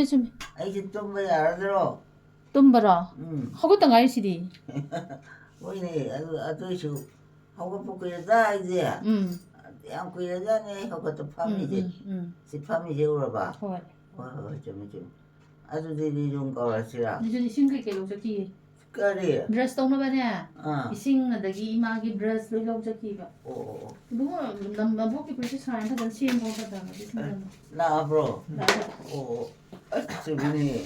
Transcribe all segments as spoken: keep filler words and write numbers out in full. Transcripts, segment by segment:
ꯆꯨꯝꯃꯦ, ꯆꯨꯝꯃꯦ꯫ ꯑꯩꯁꯦ ꯇꯨꯝꯕ ꯌꯥꯔꯗ꯭ꯔꯣ? ꯇꯨꯝꯕꯔꯣ? ꯎꯝ꯫ ꯍꯧꯒꯠꯇ ꯉꯥꯏꯔꯤꯁꯤꯗꯤ꯫ ꯍꯣꯏꯅꯦ, ꯑꯗꯨ, ꯑꯗꯨꯏꯁꯨ ꯍꯧꯒꯠꯄ ꯀꯨꯏꯔꯗ ꯑꯩꯁꯦ꯫ ꯎꯝ꯫ ꯌꯥꯝ ꯀꯨꯏꯔꯖꯥꯠꯅꯦ ꯑꯩ ꯍꯧꯒꯠꯇ ꯎꯝ, ꯐꯝꯃꯤꯁꯦ꯫ ꯎꯝ, ꯎꯝ꯫ ꯁꯤ ꯐꯝꯃꯤꯁꯦ ꯎꯔꯕ? ꯍꯣꯏ꯫ ꯍꯣꯏ, ꯍꯣꯏ, ꯍꯣꯏ, ꯆꯨꯝꯃꯦ, ꯆꯨꯝꯃꯦ꯫ ꯑꯗꯨꯗꯤ ꯂꯤꯂꯣꯡ ꯀꯧꯔꯁꯤꯔꯥ? ꯑꯗꯨꯗꯤ ꯏꯁꯤꯡ ꯀꯩꯀꯩ ꯂꯧ ꯆꯠꯈꯤꯒꯦ? ꯀꯔꯤ? ꯕ꯭ꯔꯁ ꯇꯧꯅꯕꯅꯦ꯫ ꯑꯥ꯫ ꯏꯁꯤꯡ ꯑꯗꯒꯤ ꯏꯃꯥꯒꯤ ꯕ꯭ꯔꯁ ꯂꯣꯏ ꯂꯧ ꯆꯠꯈꯤꯕ꯫ ꯑꯣ, ꯑꯣ, ꯑꯣ꯫ ꯏꯕꯨꯡꯉꯣ, ꯅꯝ-, ꯅꯕꯣꯛꯀꯤ ꯐꯨꯔꯤꯠꯁꯦ ꯁꯥꯔ ꯐꯖꯅ ꯁꯦꯝꯃꯣ ꯐꯖꯅ, ꯑꯗꯨ ꯁꯦꯝꯖꯜꯂꯣ꯫ ꯂꯥꯛꯑꯕ꯭ꯔꯣ? ꯂꯥꯛꯑꯦ꯫ ꯑꯣ, ꯑꯣ꯫ ꯑꯁ, ꯆꯨꯝꯃꯤꯅꯦ꯫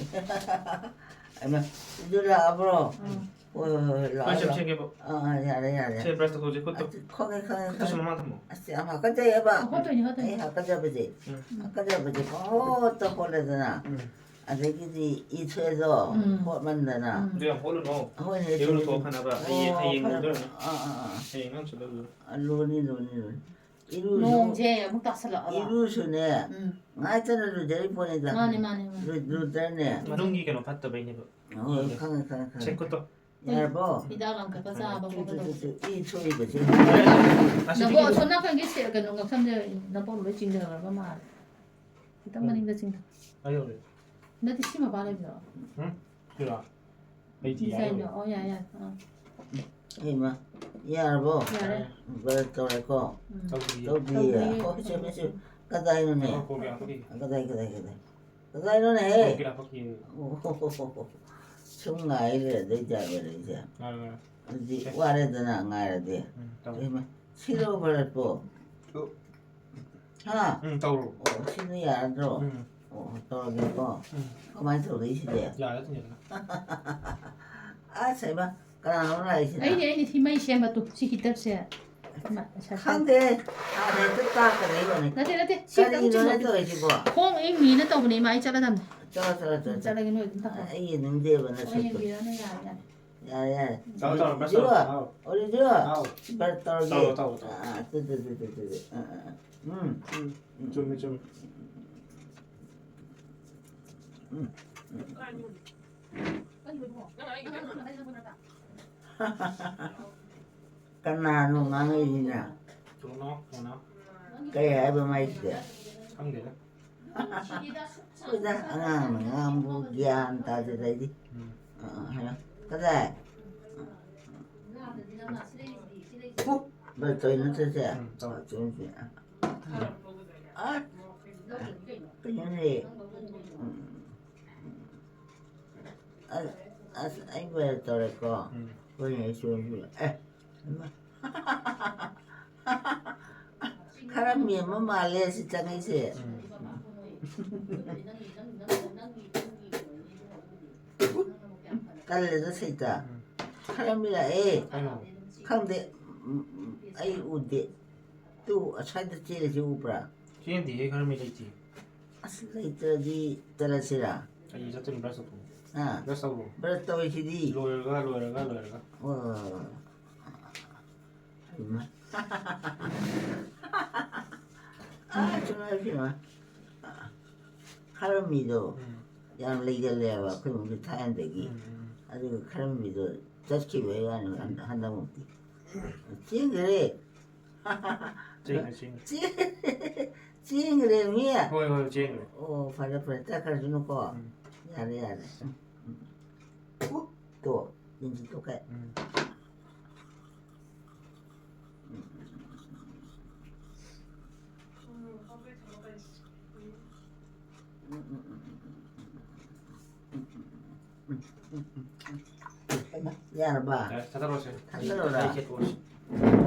ꯑꯩꯃ, ꯑꯗꯨ ꯂꯥꯛꯑꯕ꯭ꯔꯣ? ꯎꯝ꯫ ꯍꯣꯏ, ꯍꯣꯏ, ꯍꯣꯏ, ꯂꯥꯛꯑꯣ, ꯍꯣꯏ, ꯁꯦꯝ ꯂꯥꯛꯑꯣ꯫ ꯁꯦꯝꯒꯦꯕꯣ꯫ ꯑꯥ, ꯑꯥ, ꯌꯥꯔꯦ, ꯌꯥꯔꯦ꯫ ꯁꯦ, ꯕ꯭ꯔꯁ ꯇꯧꯊꯣꯛꯁꯦ, ꯈꯨꯠꯇꯣ꯫ ꯑꯁ, ꯈꯪꯉꯦ, ꯈꯪꯉꯦ, ꯈꯨꯠꯇꯁꯨ ꯈꯪꯉꯦ꯫ ꯃꯃꯥꯡ ꯊꯝꯃꯣ꯫ ꯑꯁ, ꯌꯥꯝ ꯍꯥꯀꯠꯆꯩꯑꯕ꯫ ꯍꯣꯠꯇꯣꯏꯅꯦ, ꯍꯣꯠꯇꯣꯏꯅꯦ꯫ ꯑꯩ ꯍꯥꯀꯠꯆꯕꯁꯦ, ꯎꯝ꯫ ꯍꯥꯀꯠꯆꯕꯁꯦ ꯄꯪꯍꯣꯠꯇ ꯍꯣꯠꯂꯦꯗꯅ꯫ ꯎꯝ꯫ ꯑꯗꯒꯤꯗꯤ ꯏ ꯊꯣꯛꯑꯦꯗꯣ, ꯎꯝ꯫ ꯍꯣꯠꯃꯟꯗꯅ꯫ ꯎꯝ꯫ ꯑꯗꯨ ꯌꯥꯝ ꯍꯣꯠꯂꯨꯅꯣ꯫ ꯍꯣꯏꯅꯦ, ꯏꯔꯨ ꯆꯨꯝꯃꯤꯅꯦ꯫ ꯊꯣꯛꯑ ꯐꯅꯕ ꯍꯌꯦꯡ, ꯑꯣ, ꯍꯌꯦꯡ ꯐꯔꯦ, ꯂꯨꯗꯣꯏꯅꯦ꯫ ꯐꯔꯦ꯫ ꯑꯥ, ꯑꯥ, ꯑꯥ, ꯑꯥ꯫ ꯍꯌꯦꯡ ꯅꯪ ꯆꯠꯂꯨ꯫ ꯑ, ꯂꯨꯅꯤ, ꯂꯨꯅꯤ, ꯂꯨꯅꯤ꯫ ꯏꯔꯨꯁꯨ, ꯅꯣꯡꯁꯦ ꯑꯃꯨꯛ ꯇꯥꯁꯜꯂꯛꯑꯕ꯫ ꯏꯔꯨꯁꯨꯅꯦ, ꯎꯝ꯫ ꯉꯥꯏꯇꯅ ꯂꯨꯖꯔꯤ ꯄꯣꯠꯅꯤꯗ꯫ ꯃꯥꯅꯦ, ꯃꯥꯅꯦ, ꯃꯥꯅꯦ꯫ ꯂꯨ-, ꯂꯨꯖꯔꯅꯦ꯫ ꯃꯅꯨꯡꯒꯤ ꯀꯩꯅꯣ ꯐꯠꯇꯕꯩꯅꯦꯕ꯫ ꯍꯣꯏ, ꯏꯗꯣ꯫ ꯈꯪꯉꯦ, ꯈꯪꯉꯦ, ꯈꯪꯉꯦ꯫ ꯁꯦ, ꯈꯨꯠꯇꯣ꯫ ꯌꯥꯔꯕꯣ? ꯍꯤꯗꯥꯛ ꯂꯥꯡꯊꯛꯀ ꯆꯥꯕ ꯇꯨ, ꯇꯨ, ꯈꯣꯠꯄ ꯇꯨ, ꯇꯧꯕꯁꯦ꯫ Two, E ꯊꯣꯛꯏꯕꯁꯦ꯫ ꯑꯁꯤꯗꯤ ꯅꯕꯣꯛ, ꯀꯩꯅꯣ꯫ ꯑꯁꯣꯝ ꯅꯥꯀꯟꯒꯤ ꯁꯦ-, ꯀꯩꯅꯣ ꯉꯛꯁꯝꯁꯦ ꯅꯕꯣꯛ ꯂꯣꯏ ꯆꯤꯡꯊꯈ꯭ꯔꯕ ꯃꯥꯜꯂꯦ꯫ ꯈꯤꯇꯪ ꯎꯝ꯫ ꯃꯅꯤꯡꯗ ꯆꯤꯡꯊ-, ꯑꯩ ꯌꯧꯔꯦ꯫ ꯅꯠꯇꯦ, ꯁꯤ ꯃꯄꯥ ꯂꯩꯕꯗꯣ꯫ ꯎꯝ? ꯁꯤꯔꯣ? ꯑꯩ ꯊꯤ ꯗꯤꯖꯥꯏꯟꯗꯣ꯫ ꯌꯥꯏꯌꯦꯕ꯫ ꯑꯣ, ꯌꯥꯏ, ꯌꯥꯏ꯫ ꯑꯥ꯫ ꯍꯩꯃ, ꯌꯥꯔꯕꯣ? ꯌꯥꯔꯦ꯫ ꯕ꯭ꯔꯁ ꯇꯧꯔꯦꯀꯣ? ꯎꯝ꯫ ꯇꯧꯗ꯭ꯔꯤꯌꯦ꯫ ꯇꯧꯗ꯭ꯔꯤꯌꯦ꯫ ꯇꯧꯗ꯭ꯔꯤꯌꯦ꯫ ꯑꯣ, ꯆꯨꯝꯃꯦ, ꯆꯨꯝꯃꯦ꯫ ꯀꯗꯥꯏꯅꯣꯅꯦ? ꯉꯥꯏꯈꯣ, ꯉꯥꯏꯈꯣ, ꯉꯥꯏꯈꯣ꯫ ꯀꯗꯥꯏ, ꯀꯗꯥꯏ, ꯀꯗꯥꯏ? ꯀꯗꯥꯏꯅꯣꯅꯦꯍꯦ? ꯀꯣꯛ ꯀꯤꯔꯥ ꯐꯛꯀꯤ꯫ ꯑꯣ, ꯍꯣ, ꯍꯣ, ꯍꯣ, ꯍꯣ꯫ ꯁꯨꯝ ꯉꯥꯏ ꯂꯩꯔꯗꯤ ꯖꯥꯠ ꯑꯣꯏꯔꯛꯏꯁꯦ꯫ ꯉꯥꯏꯔꯣ, ꯉꯥꯏꯔꯣ꯫ ꯑꯗꯨꯗꯤ ꯁꯦ꯫ ꯋꯥꯔꯦꯗꯅ ꯉꯥꯏꯔꯗꯤ꯫ ꯎꯝ, ꯇꯧ꯫ ꯏꯃꯥ, ꯁꯤꯔꯣ ꯚꯥꯔꯠꯄꯣ? ꯇꯨ꯫ ꯍꯥ? ꯎꯝ, ꯇꯧꯔꯣ꯫ ꯑꯣ, ꯁꯤꯅ ꯌꯥꯔꯗ꯭ꯔꯣ? ꯎꯝ꯫ ꯑꯣ, ꯇꯧꯔꯒꯦꯀꯣ꯫ ꯎꯝ꯫ ꯀꯃꯥꯏꯅ ꯇꯧꯔꯛꯏꯁꯤꯗꯤ? ꯌꯥꯔꯦ, ꯑꯗꯨꯝ ꯌꯥꯔꯦ꯫ ꯑꯁ, ꯍꯩꯃꯥ, ꯀꯅꯥꯅꯣ ꯂꯥꯛꯏꯁꯤꯅ? ꯑꯩꯅꯦ, ꯑꯩꯅꯦ, ꯁꯤ ꯃꯩ ꯁꯦꯝꯕ ꯇꯨ, ꯁꯤ heater ꯁꯦ꯫ ꯏꯃꯥ, ꯁꯥ-, ꯁꯥ-, ꯈꯪꯗꯦ꯫ ꯍꯥꯟꯅ ꯍꯦꯛꯇ ꯇꯥꯛꯀꯗꯣꯏꯕꯅꯤ꯫ ꯅꯠꯇꯦ, ꯅꯠꯇꯦ, ꯁꯤ ꯑꯝꯇꯪ ꯀꯔꯤꯅꯣꯅꯦ ꯆꯤꯡꯉꯣ꯫ ꯇꯧꯔꯤꯁꯤꯕꯣ? ꯈꯣꯡ ꯏꯪꯅꯤꯅ ꯇꯧꯕꯅꯦ, ꯏꯃꯥ, ꯑꯩ ꯆꯠꯂꯗꯝꯅꯦ꯫ ꯆꯠꯂꯣ, ꯆꯠꯂꯣ, ꯆꯠꯂꯣ, ꯎꯝ, ꯆꯠꯂꯣ꯫ ꯆꯠꯂꯒꯦ, ꯅꯣꯏ ꯑꯗꯨꯝ ꯇꯧꯔꯣ꯫ ꯑꯩ ꯌꯦꯡꯅꯤꯡꯗꯦꯕ ꯍꯣꯏ, ꯅꯁꯛꯇꯣ꯫ ꯌꯦꯡꯕꯤꯔꯅꯨ, ꯌꯥꯔꯦ, ꯌꯥꯔꯦ꯫ ꯌꯥꯔꯦ, ꯌꯥꯔꯦ꯫ ꯇꯧꯔꯣ, ꯇꯧꯔꯣ, ꯕ꯭ꯔꯁ ꯑꯣꯂꯤꯚꯤꯌꯥ, ꯇꯧꯔꯣ꯫ ꯑꯥꯎ꯫ ꯑꯣꯂꯤꯚꯤꯌꯥ, ꯇꯧꯔꯣ, ꯇꯧꯔꯣ, ꯇꯧꯔꯣ꯫ ꯕ꯭ꯔꯁ ꯇꯧꯔꯒꯦ꯫ ꯑꯥ, ꯑꯥ, ꯇꯨ, ꯇꯨ, ꯇꯨ, ꯇꯨ, ꯇꯨ꯫ ꯑꯥ, ꯑꯥ, ꯑꯥ꯫ ꯎꯝ꯫ ꯎꯝ, ꯎꯝ꯫ ꯆꯨꯝꯃꯦ, ꯆꯨꯝꯃꯦ꯫ ꯎꯝ, ꯎꯝ꯫ ꯀꯅꯥꯅꯣ ꯉꯥꯡꯉꯛꯏꯁꯤꯅ? ꯇꯣꯅꯥꯎ, ꯇꯣꯅꯥꯎ꯫ ꯀꯩ ꯍꯥꯏꯕ ꯃꯥꯏꯁꯤꯗꯤ? ꯈꯪꯗꯦꯗ꯫ ꯁꯤꯗ ꯁꯨꯛ ꯑꯩꯈꯣꯏꯗ ꯑꯉꯥꯡꯅ ꯉꯥꯡꯕꯕꯨ ꯒ꯭ꯌꯥꯟ ꯇꯥꯗꯦꯗ ꯑꯩꯗꯤ꯫ ꯎꯝ꯫ ꯑ, ꯑ, ꯍꯥꯏꯔꯣ꯫ ꯀꯗꯥꯏ? ꯉꯥꯗꯗꯤ ꯅꯪ ꯉꯥꯁꯤ ꯂꯩꯔꯤꯁꯤꯗꯤ, ꯁꯤ ꯂꯩꯔꯤꯁꯤꯗꯤ꯫ ꯍꯨ! ꯕ꯭ꯔꯁ ꯇꯧꯔꯤ ꯅꯠꯇ꯭ꯔꯁꯦ? ꯎꯝ, ꯇꯧꯔꯤ꯫ ꯆꯨꯝ, ꯆꯨꯝ꯫ ꯑ, ꯂꯧꯗꯣꯏꯅꯤ ꯀꯩꯅꯣ꯫ ꯀꯩꯅꯣꯅꯦ? ꯅꯪ ꯂꯧꯗꯣꯏꯅꯤ ꯀꯩꯅꯣ꯫ ꯎꯝ꯫ ꯑ-, ꯑꯁ, ꯑꯩ ꯕ꯭ꯔꯁ ꯇꯧꯔꯦꯀꯣ꯫ ꯎꯝ꯫ ꯍꯣꯏꯅꯦ, ꯆꯨꯝ, ꯆꯨꯝ꯫ ꯑꯦ, ꯍꯩꯃꯥ꯫ ꯈꯔ ꯃꯦꯝꯕ ꯃꯥꯜꯂꯦ ꯁꯤ ꯆꯪꯉꯛꯏꯁꯦ꯫ ꯎꯝ꯫ ꯇꯜꯂꯦꯗ ꯁꯩꯇ꯫ ꯎꯝ꯫ ꯈꯔ ꯃꯤꯔꯛꯑꯦ꯫ ꯀꯩꯅꯣ? ꯈꯪꯗꯦ꯫ ꯎꯝ, ꯎꯝ, ꯑꯩ ꯎꯗꯦ꯫ ꯇꯨ ꯑꯁ꯭ꯋꯥꯏꯗ ꯆꯦꯜꯂꯤꯁꯤ ꯎꯕ꯭ꯔꯥ? ꯆꯦꯟꯗꯦꯍꯦ, ꯈꯔ ꯃꯤ ꯂꯩꯇꯦ꯫ ꯑꯁ, ꯂꯩꯇ꯭ꯔꯗꯤ ꯆꯠꯂꯁꯤꯔꯥ? ꯑꯩ ꯆꯠꯇꯣꯏꯅꯤ, ꯕ꯭ꯔꯁ ꯇꯧꯊꯣꯛꯑꯣ꯫ ꯍꯥ? ꯕ꯭ꯔꯁ ꯇꯧꯔꯣ꯫ ꯕ꯭ꯔꯁ ꯇꯧꯔꯤꯁꯤꯗꯤ꯫ ꯂꯣꯏꯔꯒ, ꯂꯣꯏꯔꯒ, ꯂꯣꯏꯔꯒ꯫ ꯍꯣꯏ, ꯍꯣꯏ, ꯍꯣꯏ, ꯍꯣꯏ꯫ ꯍꯩꯃꯥ꯫ ꯑꯥ, ꯆꯨꯝꯃꯦ, ꯆꯨꯝꯃꯦ꯫ ꯈꯔ ꯃꯤꯗꯣ ꯎꯝ꯫ ꯌꯥꯝ ꯂꯩꯒꯜꯂꯦꯕ ꯑꯩꯈꯣꯏ ꯏꯃꯨꯡꯁꯦ ꯊꯥꯏꯅꯗꯒꯤ꯫ ꯎꯝ, ꯎꯝ꯫ ꯑꯗꯨꯒ ꯈꯔ ꯃꯤꯗꯣ ꯆꯠꯈꯤꯕꯩ ꯋꯥꯅꯤ, ꯎꯝ꯫ ꯍꯟꯗꯛꯃꯛꯇꯤ꯫ ꯆꯦꯟꯈ꯭ꯔꯦ꯫ ꯆꯦꯟꯈ꯭ꯔꯦ, ꯆꯦꯟꯈ꯭ꯔꯦ꯫ ꯆꯦ-, ꯆꯦꯟꯈ꯭ꯔꯦ ꯃꯤ? ꯍꯣꯏ, ꯍꯣꯏ, ꯆꯦꯟꯈ꯭ꯔꯦ꯫ ꯑꯣ, ꯐꯔꯦ, ꯐꯔꯦ, ꯆꯠꯈ꯭ꯔꯁꯅꯨꯀꯣ꯫ ꯎꯝ꯫ ꯌꯥꯔꯦ, ꯌꯥꯔꯦ꯫ ꯎꯝ, ꯎꯝ꯫ ꯎ, ꯇꯣ, ꯌꯦꯡꯁꯤ ꯇꯣ ꯀꯩ꯫ ꯎꯝ꯫ ꯎꯝ, ꯎꯝ, ꯎꯝ꯫ ꯌꯥꯔꯕ? ꯌꯥꯔꯦ, ꯊꯥꯗꯔꯣꯁꯦ꯫ ꯊꯥꯗꯔꯣꯔꯥ? ꯂꯩ ꯈꯦꯠꯇꯣꯛꯑꯣꯁꯦ꯫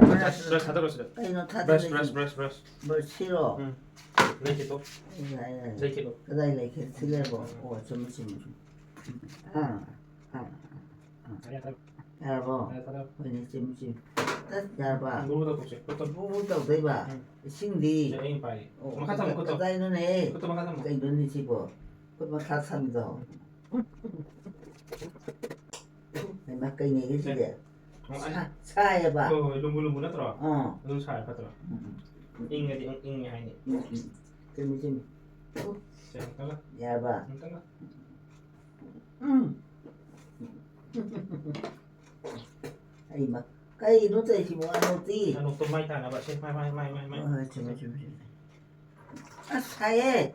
ꯕ꯭ꯔꯁ, ꯕ꯭ꯔꯁ ꯊꯥꯗꯔꯣꯁꯦ꯫ ꯀꯩꯅꯣ ꯕ꯭ꯔꯁ, ꯊꯥꯗꯔꯤꯁꯦ? Brush, brush, brush. ꯕ꯭ꯔꯁ ꯁꯤꯔꯣ? ꯎꯝ꯫ ꯂꯩ ꯈꯦꯠꯇꯣꯛ꯫ ꯌꯥꯔꯦ, ꯌꯥꯔꯦ꯫ ꯂꯩ ꯈꯦꯠꯇꯣꯛ꯫ ꯀꯗꯥꯏ ꯂꯩ ꯈꯦꯠ-, ꯁꯤ ꯂꯩꯔꯕꯣ? ꯑꯣ, ꯆꯨꯝꯃꯤ, ꯆꯨꯝꯃꯤ, ꯆꯨꯝꯃꯤ꯫ ꯑꯥ, ꯑꯥ, ꯑꯥ꯫ ꯌꯥꯔꯦ, ꯊꯥꯗꯔꯣ꯫ ꯌꯥꯔꯕꯣ? ꯌꯥꯔꯦ, ꯊꯥꯗꯔꯣ꯫ ꯍꯣꯏꯅꯦ, ꯆꯨꯝꯃꯤ, ꯆꯨꯝꯃꯤ꯫ ꯑꯁ, ꯌꯥꯔꯕ? ꯕꯨ ꯕꯨ ꯇꯧꯊꯣꯛꯁꯦ꯫ ꯈꯨꯠꯇꯣ꯫ ꯕꯨ ꯕꯨ ꯇꯧꯗꯣꯏꯕ? ꯎꯝ꯫ ꯏꯁꯤꯡꯗꯤ? ꯁꯦ, ꯑꯩꯅ ꯄꯥꯏꯒꯦ꯫ ꯑꯣ, ꯃꯈꯥ ꯊꯝꯃꯣ, ꯈꯨꯠꯇꯣ꯫ ꯀꯗꯥꯏꯅꯣꯅꯦ? ꯈꯨꯠꯇꯣ ꯃꯈꯥ ꯊꯝꯃꯣ꯫ ꯀꯩꯅꯣꯅꯦ ꯁꯤꯕꯣ? ꯈꯨꯠ ꯃꯈꯥ ꯊꯝꯃꯤꯗꯣ? ꯍꯩꯃꯥ, ꯀꯩꯅꯦꯒꯦ ꯁꯤꯗꯤ? ꯁꯦ꯫ ꯑꯣ, ꯑꯩ ꯁꯥ-, ꯁꯥꯏꯌꯦꯕ? ꯍꯣꯏ, ꯍꯣꯏ, ꯂꯨꯝꯕꯨ ꯂꯨꯝꯕꯨ ꯅꯠꯇ꯭ꯔꯣ? ꯑꯥ꯫ ꯑꯗꯨꯝ ꯁꯥꯔ ꯐꯠꯇ꯭ꯔꯣ? ꯎꯝ, ꯎꯝ꯫ ꯏꯪꯉꯗꯤ ꯏꯪ-, ꯏꯪꯉꯦ ꯍꯥꯏꯅꯤ꯫ ꯎꯝ, ꯎꯝ꯫ ꯆꯨꯝꯃꯤ, ꯆꯨꯝꯃꯤ꯫ ꯁꯦ, ꯑꯃꯨꯛꯇꯪꯒ꯫ ꯌꯥꯔꯕ? ꯑꯃꯨꯛꯇꯪꯒ꯫ ꯎꯝ꯫ ꯑꯩꯃ, ꯀꯩꯅꯣ ꯇꯧꯔꯤꯁꯤꯕꯣ, ꯑꯅꯣꯛꯇꯤ? ꯑꯅꯣꯛꯇꯣ ꯃꯥꯏ ꯇꯥꯅꯕ꯫ ꯁꯦ, ꯃꯥꯏ, ꯃꯥꯏ, ꯃꯥꯏ, ꯃꯥꯏ, ꯃꯥꯏ꯫ ꯍꯣꯏ, ꯍꯣꯏ, ꯆꯨꯝꯃꯤ, ꯆꯨꯝꯃꯤ, ꯆꯨꯝꯃꯤ꯫ ꯑꯁ, ꯁꯥꯏꯌꯦ꯫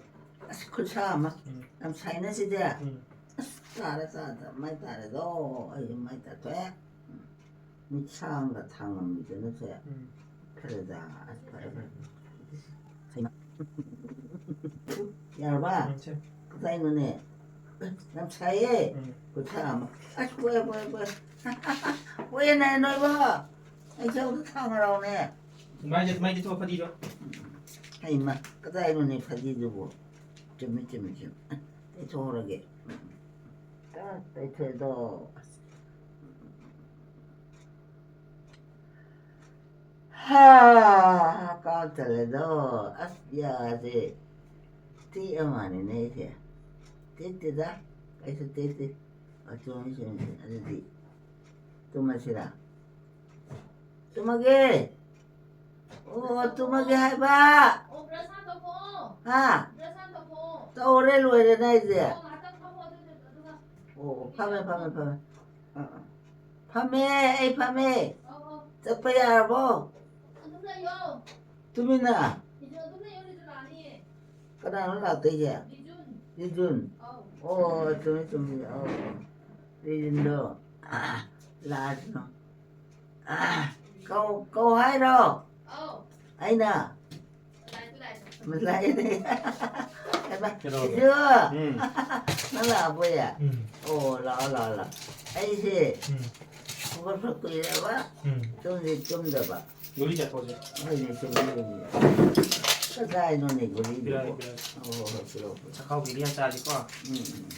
ꯑꯁ, ꯈꯨꯠꯁꯥ ꯑꯃ꯫ ꯎꯝ꯫ ꯌꯥꯝ ꯁꯥꯏꯅ ꯁꯤꯗꯤ꯫ ꯎꯝ꯫ ꯑꯁ, ꯇꯥꯔꯦ, ꯇꯥꯔꯦ, ꯇꯥꯔꯦ, ꯃꯥꯏ ꯇꯥꯔꯦꯗꯣ꯫ ꯑꯩ ꯃꯥꯏ ꯇꯥꯊꯣꯛꯑꯦ꯫ ꯎꯝ꯫ ꯃꯤꯠꯁꯥꯡꯒ ꯊꯥꯡꯉꯝꯃꯤꯗꯨꯅꯁꯦ꯫ ꯎꯝ꯫ ꯐꯔꯦꯗ, ꯑꯁ, ꯐꯔꯦ, ꯐꯔꯦ꯫ ꯍꯩꯃꯥ꯫ ꯌꯥꯔꯕ? ꯎꯝ, ꯁꯦ꯫ ꯀꯗꯥꯏꯅꯣꯅꯦ? ꯌꯥꯝ ꯁꯥꯏꯌꯦ꯫ ꯎꯝ꯫ ꯈꯨꯠꯁꯥ ꯑꯃ꯫ ꯑꯁ, ꯍꯣꯏ, ꯍꯣꯏ, ꯍꯣꯏ꯫ ꯍꯣꯏꯅꯦ, ꯅꯣꯏꯕꯣ꯫ ꯑꯩ ꯆꯧꯗ ꯊꯥꯡꯉꯔꯥꯎꯅꯦ꯫ ꯃꯥꯏꯁꯦ, ꯃꯥꯏꯁꯦ ꯊꯣꯛ ꯐꯗꯤꯗꯣ꯫ ꯍꯩꯃꯥ, ꯀꯗꯥꯏꯅꯣꯅꯦ ꯐꯗꯤꯗꯨꯕꯨ? ꯆꯨꯝꯃꯤ, ꯆꯨꯝꯃꯤ, ꯆꯨꯝꯃꯤ꯫ ꯇꯩꯊꯣꯛꯍꯧꯔꯒꯦ꯫ ꯇꯩꯊꯣꯛꯑꯦꯗꯣ꯫ ꯍꯥ, ꯀꯥꯡ ꯆꯜꯂꯦꯗꯣ꯫ ꯑꯁ, ꯌꯥꯁꯦ ꯇꯦꯛꯑ ꯃꯥꯜꯂꯦꯅꯦ ꯑꯩꯁꯦ꯫ ꯇꯦꯛꯇꯦꯗ, ꯑꯩꯁꯨ ꯇꯦꯛꯇꯦ꯫ ꯑꯆꯨꯝ, ꯑꯆꯨꯝ, ꯑꯗꯨꯗꯤ ꯇꯨꯝꯃꯁꯤꯔꯥ? ꯇꯨꯝꯃꯒꯦ꯫ ꯑꯣ, ꯇꯨꯝꯃꯒꯦ ꯍꯥꯏꯕ꯫ ꯑꯣ, ꯕ꯭ꯔꯁ ꯍꯥꯟꯅ ꯇꯧꯊꯣꯛꯑꯣ꯫ ꯍꯥ? ꯕ꯭ꯔꯁ ꯍꯥꯟꯅ ꯇꯧꯊꯣꯛꯑꯣ꯫ ꯇꯧꯔꯦ, ꯂꯣꯏꯔꯦꯅꯦ ꯑꯩꯁꯦ꯫ ꯑꯣ, ꯉꯥꯏꯍꯥꯛꯇꯪ ꯐꯝꯃꯣ, ꯑꯗꯨ, ꯑꯗꯨꯒ ꯑꯣ, ꯐꯝꯃꯦ, ꯐꯝꯃꯦ, ꯐꯝꯃꯦ꯫ ꯑꯥ, ꯑꯥ꯫ ꯐꯝꯃꯦ, ꯑꯩ ꯐꯝꯃꯦ꯫ ꯑꯧ, ꯑꯧ꯫ ꯆꯠꯄ ꯌꯥꯔꯕꯣ? ꯑꯗꯨꯝ ꯂꯩꯌꯣ꯫ ꯇꯨꯃꯤꯟꯅ? ꯂꯤꯖꯨ ꯑꯗꯨꯝ ꯂꯩꯌꯣ, ꯂꯤꯖꯨ ꯂꯥꯛꯑꯅꯤꯌꯦ꯫ ꯀꯅꯥꯅꯣ ꯂꯥꯛꯇꯣꯏꯁꯦ? ꯂꯤꯖꯨꯟ꯫ ꯂꯤꯖꯨꯟ? ꯑꯧ꯫ ꯑꯣ, ꯆꯨꯝꯃꯤ, ꯆꯨꯝꯃꯤ꯫ ꯑꯧ, ꯑꯧ꯫ ꯂꯤꯖꯨꯟꯗꯣ꯫ ꯑꯥ, ꯂꯥꯛꯑꯁꯅꯨ꯫ ꯑꯥ, ꯀꯧ, ꯀꯧ ꯍꯥꯏꯔꯣ? ꯑꯧ꯫ ꯑꯩꯅ? ꯂꯥꯛꯑꯦ, ꯂꯥꯛꯑꯦ꯫ ꯂꯥꯛꯑꯦꯅꯦ꯫ ꯍꯩꯃꯥ, ꯀꯩꯗꯧꯔꯒꯦ? ꯂꯤꯖꯨ! ꯎꯝ꯫ ꯅꯪ ꯂꯥꯛꯑꯕꯣꯌꯦ? ꯎꯝ꯫ ꯑꯣ, ꯂꯥꯛꯑꯣ, ꯂꯥꯛꯑꯣ, ꯂꯥꯛꯑꯣ꯫ ꯑꯩꯁꯦ ꯎꯝ꯫ ꯍꯧꯒꯠꯄ ꯀꯨꯏꯔꯕ, ꯎꯝ꯫ ꯇꯨꯝꯗꯤ ꯇꯨꯝꯗꯕ꯫ ꯒꯨꯂꯤ ꯆꯥꯊꯣꯛꯑꯁꯦ꯫ ꯍꯣꯏꯅꯦ, ꯆꯨꯝꯃꯤꯅꯦ꯫ ꯀꯗꯥꯏꯅꯣꯅꯦ ꯒꯨꯂꯤꯗꯨꯕꯣ? ꯄꯤꯔꯛꯑꯒꯦ, ꯄꯤꯔꯛꯑꯒꯦ꯫ ꯍꯣꯏ, ꯍꯣꯏ, ꯍꯣꯏ, ꯄꯤꯔꯛꯑꯣ, ꯄꯤꯔꯛꯑꯣ꯫ ꯆꯥꯛꯈꯥꯎ ꯒꯨꯂꯤ ꯌꯥꯝ ꯆꯥꯁꯤꯀꯣ꯫ ꯎꯝ, ꯎꯝ, ꯎꯝ꯫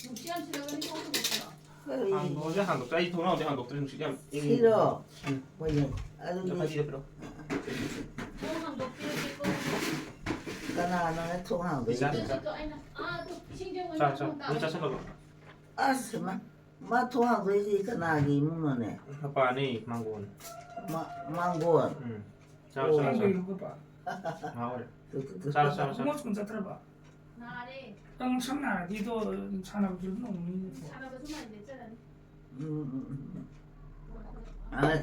ꯅꯨꯡꯁꯤꯠ ꯌꯥꯝ ꯁꯤꯠꯂꯝꯒꯅꯤꯀꯣ, ꯍꯧꯖꯤꯛꯇꯣ꯫ ꯀꯔꯤ? ꯍꯥꯡꯗꯣꯛꯑꯁꯦ, ꯍꯥꯡꯗꯣꯛꯇ꯭ꯔꯦ꯫ ꯑꯩ ꯊꯣꯡꯅꯥꯎꯁꯦ ꯍꯥꯡꯗꯣꯛꯇ꯭ꯔꯦ, ꯅꯨꯡꯁꯤꯠ ꯌꯥꯝ ꯏꯪꯉꯤ꯫ ꯁꯤꯔꯣ? ꯎꯝ꯫ ꯍꯣꯏꯅꯦ, ꯑꯗꯨꯗꯤ꯫ ꯐꯗꯤꯗ ꯄꯤꯔꯛꯑꯣ꯫ ꯊꯣꯡ ꯍꯥꯡꯗꯣꯛꯄꯤꯔꯒꯦꯀꯣ꯫ ꯀꯅꯥꯅꯣꯅꯦ ꯊꯣꯡ ꯍꯥꯡꯗꯣꯛꯏꯁꯦ? ꯅꯨꯡꯁꯤꯠꯇꯣ ꯑꯩꯅ, ꯑꯥ, ꯑꯗꯨ ꯏꯁꯤꯡꯁꯦ ꯃꯣꯏ ꯆꯥ, ꯆꯥ, ꯊꯣꯡ ꯇꯥꯕ꯫ ꯂꯣꯏ ꯆꯥꯁꯜꯂꯕꯣ? ꯑꯁ, ꯃꯥ, ꯃꯥ ꯊꯣꯡ ꯍꯥꯡꯗꯣꯛꯏꯁꯤ ꯀꯅꯥꯒꯤ ꯏꯃꯨꯡꯅꯣꯅꯦ? ꯃꯄꯥꯅꯤ, ꯃꯥꯡꯒꯣꯟ꯫ ꯃꯥ-, ꯃꯥꯡꯒꯣꯟ? ꯎꯝ꯫ ꯆꯥꯔꯣ, ꯑꯣ꯫ ꯆꯥꯔꯣ, ꯆꯥꯔꯣ꯫ ꯀꯩꯅꯣ ꯄꯥꯄꯥ? ꯉꯥ ꯑꯣꯏꯔꯦ꯫ ꯇꯨ, ꯇꯨ, ꯇꯨ꯫ ꯆꯥꯔꯣ, ꯆꯥꯔꯣ, ꯆꯥꯔꯣ꯫ ꯈꯣꯡꯎꯞ ꯁ꯭ꯀꯨꯜ ꯆꯠꯇ꯭ꯔꯕ? ꯅꯥꯔꯦ꯫ ꯅꯪ ꯁꯝ ꯅꯥꯔꯗꯤ ꯑꯗꯣ ꯁꯥꯟꯅꯕꯁꯨ ꯑꯗꯨꯝ ꯅꯣꯡ ꯅꯤꯅꯤ ꯅꯠꯇ꯭ꯔꯣ? ꯁꯥꯟꯅꯕꯁꯨ ꯃꯥꯏ ꯂꯦꯞꯆꯔꯅꯤ꯫ ꯎꯝ, ꯎꯝ, ꯎꯝ, ꯎꯝ꯫ ꯑ꯫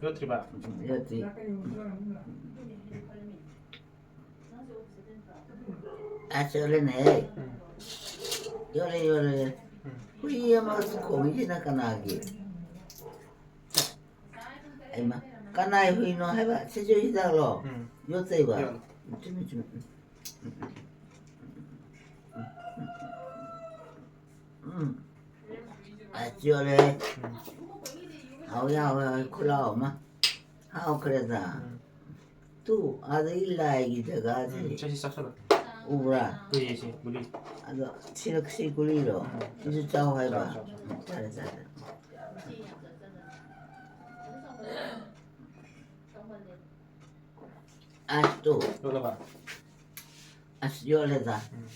ꯌꯣꯠꯇ꯭ꯔꯤꯕ? ꯌꯣꯠꯇ꯭ꯔꯤ꯫ ꯆꯥꯛ ꯀꯩ ꯌꯣꯠꯇ꯭ꯔꯤꯕ? ꯑꯗꯨꯅꯦ ꯑꯩꯅ ꯈꯜꯂꯝꯃꯤꯅꯦ꯫ ꯅꯪꯁꯨ ꯑꯣꯐꯤꯁ ꯆꯠꯇꯣꯏ ꯅꯠꯇ꯭ꯔꯣ? ꯆꯠꯇꯣꯏꯅꯦ꯫ ꯑꯁ, ꯌꯣꯜꯂꯦꯅꯦꯍꯦ꯫ ꯎꯝ꯫ ꯌꯣꯜꯂꯦ, ꯌꯣꯜꯂꯦ꯫ ꯎꯝ꯫ ꯍꯨꯏ ꯑꯃ ꯈꯣꯡꯉꯤꯁꯤꯅ ꯀꯅꯥꯒꯤ? ꯑꯩꯃ, ꯀꯅꯥꯏ ꯍꯨꯏꯅꯣ ꯍꯥꯏꯕ? ꯁꯤꯁꯨ ꯍꯤꯗꯥꯛꯂꯣ? ꯎꯝ꯫ ꯌꯣꯠꯆꯩꯕ? ꯌꯣꯠꯂꯦ꯫ ꯆꯨꯝꯃꯤ, ꯆꯨꯝꯃꯤ꯫ ꯎꯝ꯫ ꯎꯝ꯫ ꯑꯁ, ꯌꯣꯜꯂꯦ꯫ ꯎꯝ꯫ ꯍꯥꯎꯋꯦ, ꯍꯥꯎꯋꯦ, ꯍꯥꯎꯋꯦ, ꯈꯨꯠꯂꯥꯎ ꯑꯃ꯫ ꯍꯥꯎꯈ꯭ꯔꯦꯗ꯫ ꯎꯝ꯫ ꯇꯨ, ꯑꯥꯗꯒꯤ ꯂꯥꯏꯒꯤ ꯖꯒꯥꯁꯦ ꯎꯝ, ꯆꯠꯁꯤ, ꯆꯠꯁꯜꯂꯣ꯫ ꯎꯕ꯭ꯔꯥ? ꯎꯏꯌꯦ, ꯁꯤ ꯒꯨꯂꯤ꯫ ꯑꯗꯣ ꯁꯤꯔꯛꯁꯤ ꯒꯨꯂꯤꯔꯣ? ꯎꯝ꯫ ꯁꯤꯁꯨ ꯆꯥꯎ ꯍꯥꯏꯕ? ꯆꯥꯎ, ꯆꯥꯎ, ꯆꯥꯎ꯫ ꯎꯝ, ꯆꯥꯔꯦ, ꯆꯥꯔꯦ꯫ ꯑꯁ, ꯇꯨ꯫ ꯌꯣꯠꯂꯕ? ꯑꯁ, ꯌꯣꯠꯂꯦꯗ꯫ ꯎꯝ꯫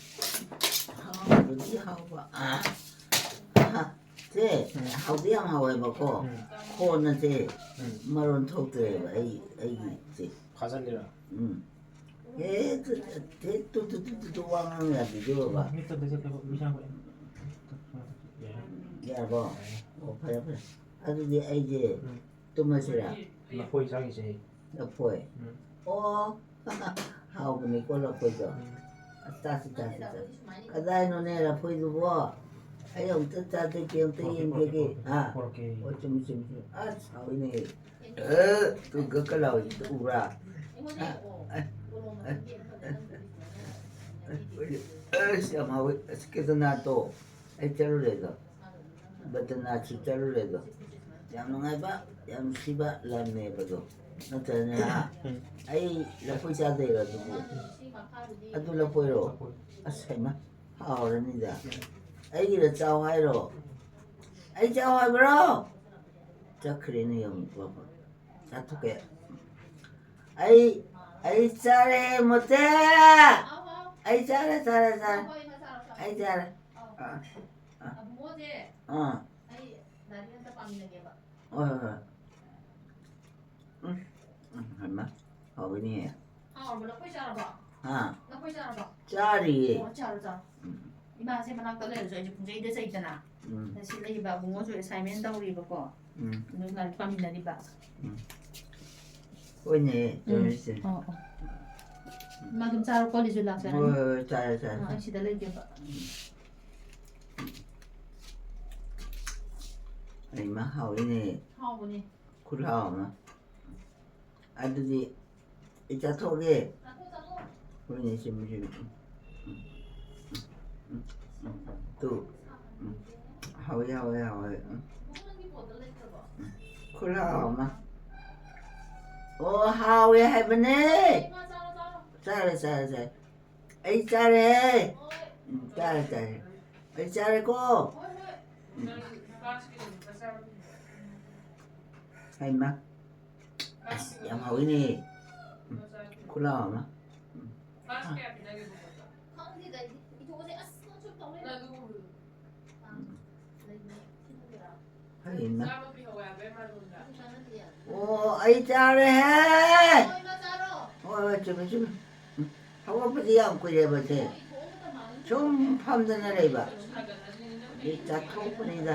ꯍꯥꯎꯕꯗꯤ ꯍꯥꯎꯕ꯫ ꯑꯥ꯫ ꯑꯍꯥ꯫ ꯁꯦ, ꯎꯝ꯫ ꯍꯥꯎꯗꯤ ꯌꯥꯝ ꯍꯥꯎꯋꯦꯕꯀꯣ꯫ ꯎꯝ꯫ ꯈꯣꯟꯅꯁꯦ ꯎꯝ꯫ ꯃꯔꯣꯟ ꯊꯣꯛꯇ꯭ꯔꯦꯕ ꯑꯩ, ꯑꯩꯒꯤꯁꯦ꯫ ꯐꯥꯖꯜꯂꯤꯔꯣ? ꯎꯝ꯫ ꯑꯦ, ꯇꯨ, ꯇꯨ, ꯇꯨ, ꯇꯨ, ꯇꯨ, ꯇꯨ, ꯋꯥ ꯉꯥꯡ ꯌꯥꯗ꯭ꯔꯤꯗꯨꯕꯣꯕ? ꯃꯤꯠꯇ ꯇꯩꯁꯜꯂꯣ, ꯃꯤꯁꯥꯡ ꯀꯣꯏ-, ꯌꯥꯔꯕꯣ? ꯑꯣ, ꯐꯔꯦ, ꯐꯔꯦ꯫ ꯑꯗꯨꯗꯤ ꯑꯩꯁꯦ ꯎꯝ꯫ ꯇꯨꯝꯃꯁꯤꯔꯥ? ꯂꯐꯣꯏ ꯆꯥꯈꯤꯁꯦ꯫ ꯂꯐꯣꯏ? ꯎꯝ꯫ ꯑꯣ, ꯍꯥꯎꯕꯅꯤꯀꯣ ꯂꯐꯣꯏꯗꯣ꯫ ꯎꯝ꯫ ꯑꯁ, ꯆꯥꯁꯤ, ꯆꯥꯁꯤ, ꯆꯥꯁꯤ꯫ ꯀꯗꯥꯏꯅꯣꯅꯦ ꯂꯐꯣꯏꯗꯨꯕꯣ? ꯑꯩ ꯑꯃꯨꯛꯇ ꯆꯥꯖꯒꯦ, ꯑꯃꯨꯛꯇ ꯄꯣꯔꯛꯀꯦ, ꯌꯦꯡꯖꯒꯦ꯫ ꯄꯣꯔꯛꯀꯦ, ꯍꯥ? ꯄꯣꯔꯛꯀꯦ꯫ ꯑꯣ, ꯆꯨꯝꯃꯤ, ꯆꯨꯝꯃꯤ, ꯆꯨꯝꯃꯤ꯫ ꯑꯁ, ꯍꯥꯎꯋꯤꯅꯦ꯫ ꯑꯦ, ꯇꯨ ꯒꯛꯀ ꯂꯥꯎꯔꯤꯗꯨ ꯎꯕ꯭ꯔꯥ? ꯑ, ꯑ, ꯑ, ꯑ, ꯑꯁ, ꯌꯥꯝ ꯍꯥꯎꯋꯤ꯫ ꯑꯁ, ꯀꯦꯗꯔꯅꯥꯊꯇꯣ ꯑꯩ ꯆꯠꯂꯨꯔꯦꯗꯣ꯫ ꯕꯗ꯭ꯔꯤꯅꯥꯊꯁꯨ ꯆꯠꯂꯨꯔꯦꯗꯣ꯫ ꯌꯥꯝ ꯅꯨꯡꯉꯥꯏꯕ, ꯌꯥꯝ ꯅꯨꯡꯁꯤꯕ ꯂꯝꯅꯦꯕꯗꯣ꯫ ꯅꯠꯇ꯭ꯔꯅꯦ, ꯍꯥ? ꯎꯝ꯫ ꯑꯩ ꯂꯐꯣꯏ ꯆꯥꯗꯣꯏꯔꯣ ꯑꯗꯨꯕꯨ? ꯑꯗꯨ ꯂꯐꯣꯏꯔꯣ? ꯂꯐꯣꯏ꯫ ꯑꯁ, ꯍꯩꯃꯥ, ꯍꯥꯎꯔꯅꯤꯗ꯫ ꯑꯩꯒꯤꯗ ꯆꯥꯎ ꯍꯥꯏꯔꯣ? ꯑꯩ ꯆꯥꯎ ꯍꯥꯏꯕ꯭ꯔꯣ? ꯆꯠꯈ꯭ꯔꯦꯅꯦ ꯌꯦꯡꯉꯨ, ꯄꯥꯄ꯫ ꯆꯥꯊꯣꯛꯀꯦ꯫ ꯑꯩ, ꯑꯩ ꯆꯥꯔꯦ, ꯃꯣꯇꯦ! ꯑꯩ ꯆꯥꯔꯦ, ꯆꯥꯔꯦ, ꯆꯥꯔꯦ꯫ ꯑꯩ ꯆꯥꯔꯦ꯫ ꯑꯥ, ꯑꯥ꯫ ꯑꯥ꯫ ꯍꯣꯏ, ꯍꯣꯏ, ꯍꯣꯏ꯫ ꯎꯝ, ꯎꯝ, ꯍꯩꯃꯥ, ꯍꯥꯎꯋꯤꯅꯦ꯫ ꯍꯥꯎꯔꯕꯣ? ꯂꯐꯣꯏ ꯆꯥꯔꯕꯣ? ꯍꯥ? ꯂꯐꯣꯏ ꯆꯥꯔꯕꯣ? ꯆꯥꯔꯤꯌꯦ꯫ ꯑꯣ, ꯆꯥꯔꯣ, ꯆꯥꯔꯣ꯫ ꯎꯝ꯫ ꯏꯃꯥꯁꯦ ꯃꯅꯥꯛꯇ ꯂꯩꯔꯁꯨ ꯑꯩꯁꯦ ꯄꯨꯡꯆꯩꯗ ꯆꯩꯗꯅ꯫ ꯎꯝ꯫ ꯉꯁꯤ ꯂꯩꯔꯤꯕ ꯑꯕꯨꯡꯉꯣꯁꯨ assignment ꯇꯧꯔꯤꯕꯀꯣ꯫ ꯎꯝ꯫ ꯑꯗꯨ ꯂꯥꯏꯔꯤꯛ ꯄꯥꯃꯤꯟꯅꯔꯤꯕ꯫ ꯎꯝ꯫ ꯍꯣꯏꯅꯦ, ꯎꯝ꯫ ꯇꯧꯔꯤꯁꯦ꯫ ꯑꯣ, ꯑꯣ꯫ ꯃꯥ ꯑꯗꯨꯝ ꯆꯥꯔꯣꯀꯣ, ꯂꯤꯖꯨ ꯂꯥꯛꯆꯔꯅꯤ꯫ ꯍꯣꯏ, ꯍꯣꯏ, ꯆꯥꯔꯦ, ꯆꯥꯔꯦ, ꯑꯥ, ꯆꯥꯔꯦ꯫ ꯑꯩ ꯁꯤꯗ ꯂꯩꯒꯦꯕ꯫ ꯑꯩꯃ ꯍꯥꯎꯏꯅꯦ꯫ ꯍꯥꯎꯕꯅꯦ꯫ ꯈꯨꯠꯍꯥꯎ ꯑꯃ꯫ ꯑꯗꯨꯗꯤ ꯑꯩ ꯆꯥꯊꯣꯛꯑꯒꯦ꯫ ꯆꯥꯊꯣꯛ, ꯆꯥꯊꯣꯛ꯫ ꯍꯣꯏꯅꯦ, ꯆꯨꯝꯃꯤ, ꯆꯨꯝꯃꯤ꯫ ꯎꯝ, ꯎꯝ, ꯎꯝ, ꯎꯝ, ꯎꯝ꯫ ꯇꯨ꯫ ꯎꯝ꯫ ꯍꯥꯎꯋꯦ, ꯍꯥꯎꯋꯦ, ꯍꯥꯎꯋꯦ꯫ ꯎꯝ꯫ ꯎꯝ꯫ ꯈꯨꯠꯍꯥꯎ ꯑꯃ꯫ ꯑꯣ, ꯍꯥꯎꯋꯦ ꯍꯥꯏꯕꯅꯦ꯫ ꯆꯥꯔꯦ, ꯆꯥꯔꯦ, ꯆꯥꯔꯦ꯫ ꯑꯩ ꯆꯥꯔꯦ꯫ ꯎꯝ, ꯆꯥꯔꯦ, ꯆꯥꯔꯦ꯫ ꯑꯩ ꯆꯥꯔꯦꯀꯣ꯫ ꯎꯝ꯫ ꯍꯩꯃꯥ꯫ ꯑꯁ, ꯌꯥꯝ ꯍꯥꯎꯋꯤꯅꯦ꯫ ꯎꯝ, ꯈꯨꯠꯂꯥꯎ ꯑꯃ꯫ ꯎꯝ꯫ ꯎꯝ꯫ ꯐꯩꯅ꯫ ꯑꯣ, ꯑꯩ ꯆꯥꯔꯦꯍꯦ꯫ ꯍꯣꯏ, ꯍꯣꯏ, ꯆꯨꯝꯃꯦ, ꯆꯨꯝꯃꯦ꯫ ꯎꯝ, ꯍꯧꯒꯠꯄꯗꯤ ꯌꯥꯝ ꯀꯨꯏꯔꯦꯕ ꯁꯦ꯫ ꯁꯨꯝ ꯐꯝꯗꯅ ꯂꯩꯕ꯫ ꯑꯗꯩ ꯆꯥꯊꯣꯛꯄꯅꯤꯗ꯫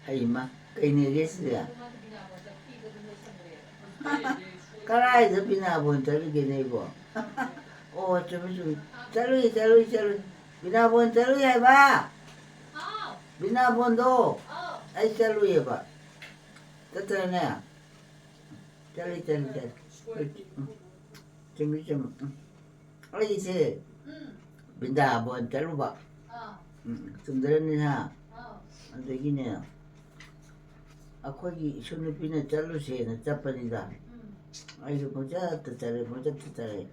ꯍꯩꯃ, ꯀꯩꯅꯦꯒꯦ ꯁꯤꯗꯤ? ꯀꯔꯥꯏꯗ ꯕꯤꯅꯥꯕꯣꯟ ꯆꯠꯂꯤꯒꯦꯅꯦ ꯑꯩꯕꯣ? ꯑꯣ, ꯆꯨꯝꯃꯤ, ꯆꯨꯝꯃꯤ꯫ ꯆꯠꯂꯨꯏ, ꯆꯠꯂꯨꯏ, ꯆꯠꯂꯨꯏ꯫ ꯕꯤꯅꯥꯕꯣꯟ ꯆꯠꯂꯨꯏ ꯍꯥꯏꯕ? ꯕꯤꯅꯥꯕꯣꯟꯗꯣ ꯑꯩ ꯆꯠꯂꯨꯏꯌꯦꯕ꯫ ꯆꯠꯇ꯭ꯔꯅꯦ? ꯆꯠꯂꯤ, ꯆꯠꯂꯤ, ꯆꯠꯂꯤ꯫ ꯎꯝ꯫ ꯆꯨꯝꯃꯤ, ꯆꯨꯝꯃꯤ꯫ ꯎꯝ꯫ ꯑꯩꯁꯦ ꯎꯝ꯫ ꯕ꯭ꯔꯤꯟꯗꯥꯕꯣꯟ ꯆꯠꯂꯨꯕ꯫ ꯑꯥ꯫ ꯎꯝ, ꯆꯨꯝꯗ꯭ꯔꯅꯦ ꯍꯥ? ꯑꯥ꯫ ꯑꯗꯒꯤꯅꯦ, ꯑꯩꯈꯣꯏꯒꯤ ꯏꯁꯨ ꯅꯨꯄꯤꯅ ꯆꯠꯂꯨꯁꯦꯅ ꯆꯠꯄꯅꯤꯗ꯫ ꯎꯝ꯫ ꯑꯩꯁꯨ ꯄꯪꯆꯠꯇ ꯆꯠꯂꯦ, ꯄꯪꯆꯠꯇ ꯆꯠꯂꯦ꯫